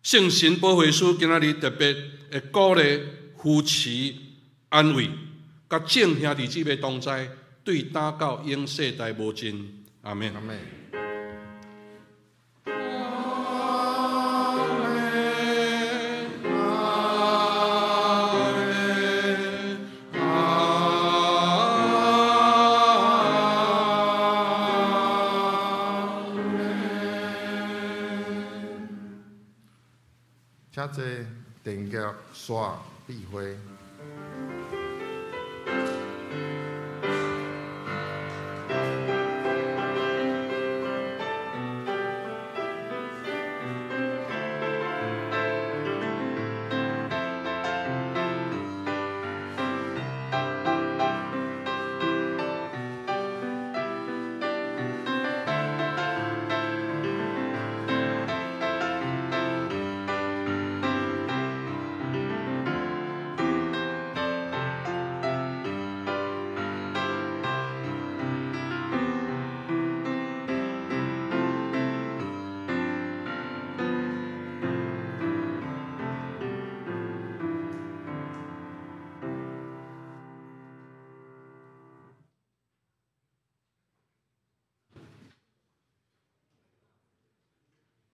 聖神保惠師今仔日特別會鼓勵、扶持、安慰，佮眾兄弟姊妹同在，對今到永世代無盡。阿們。阿們。請坐，電擊煞閉會。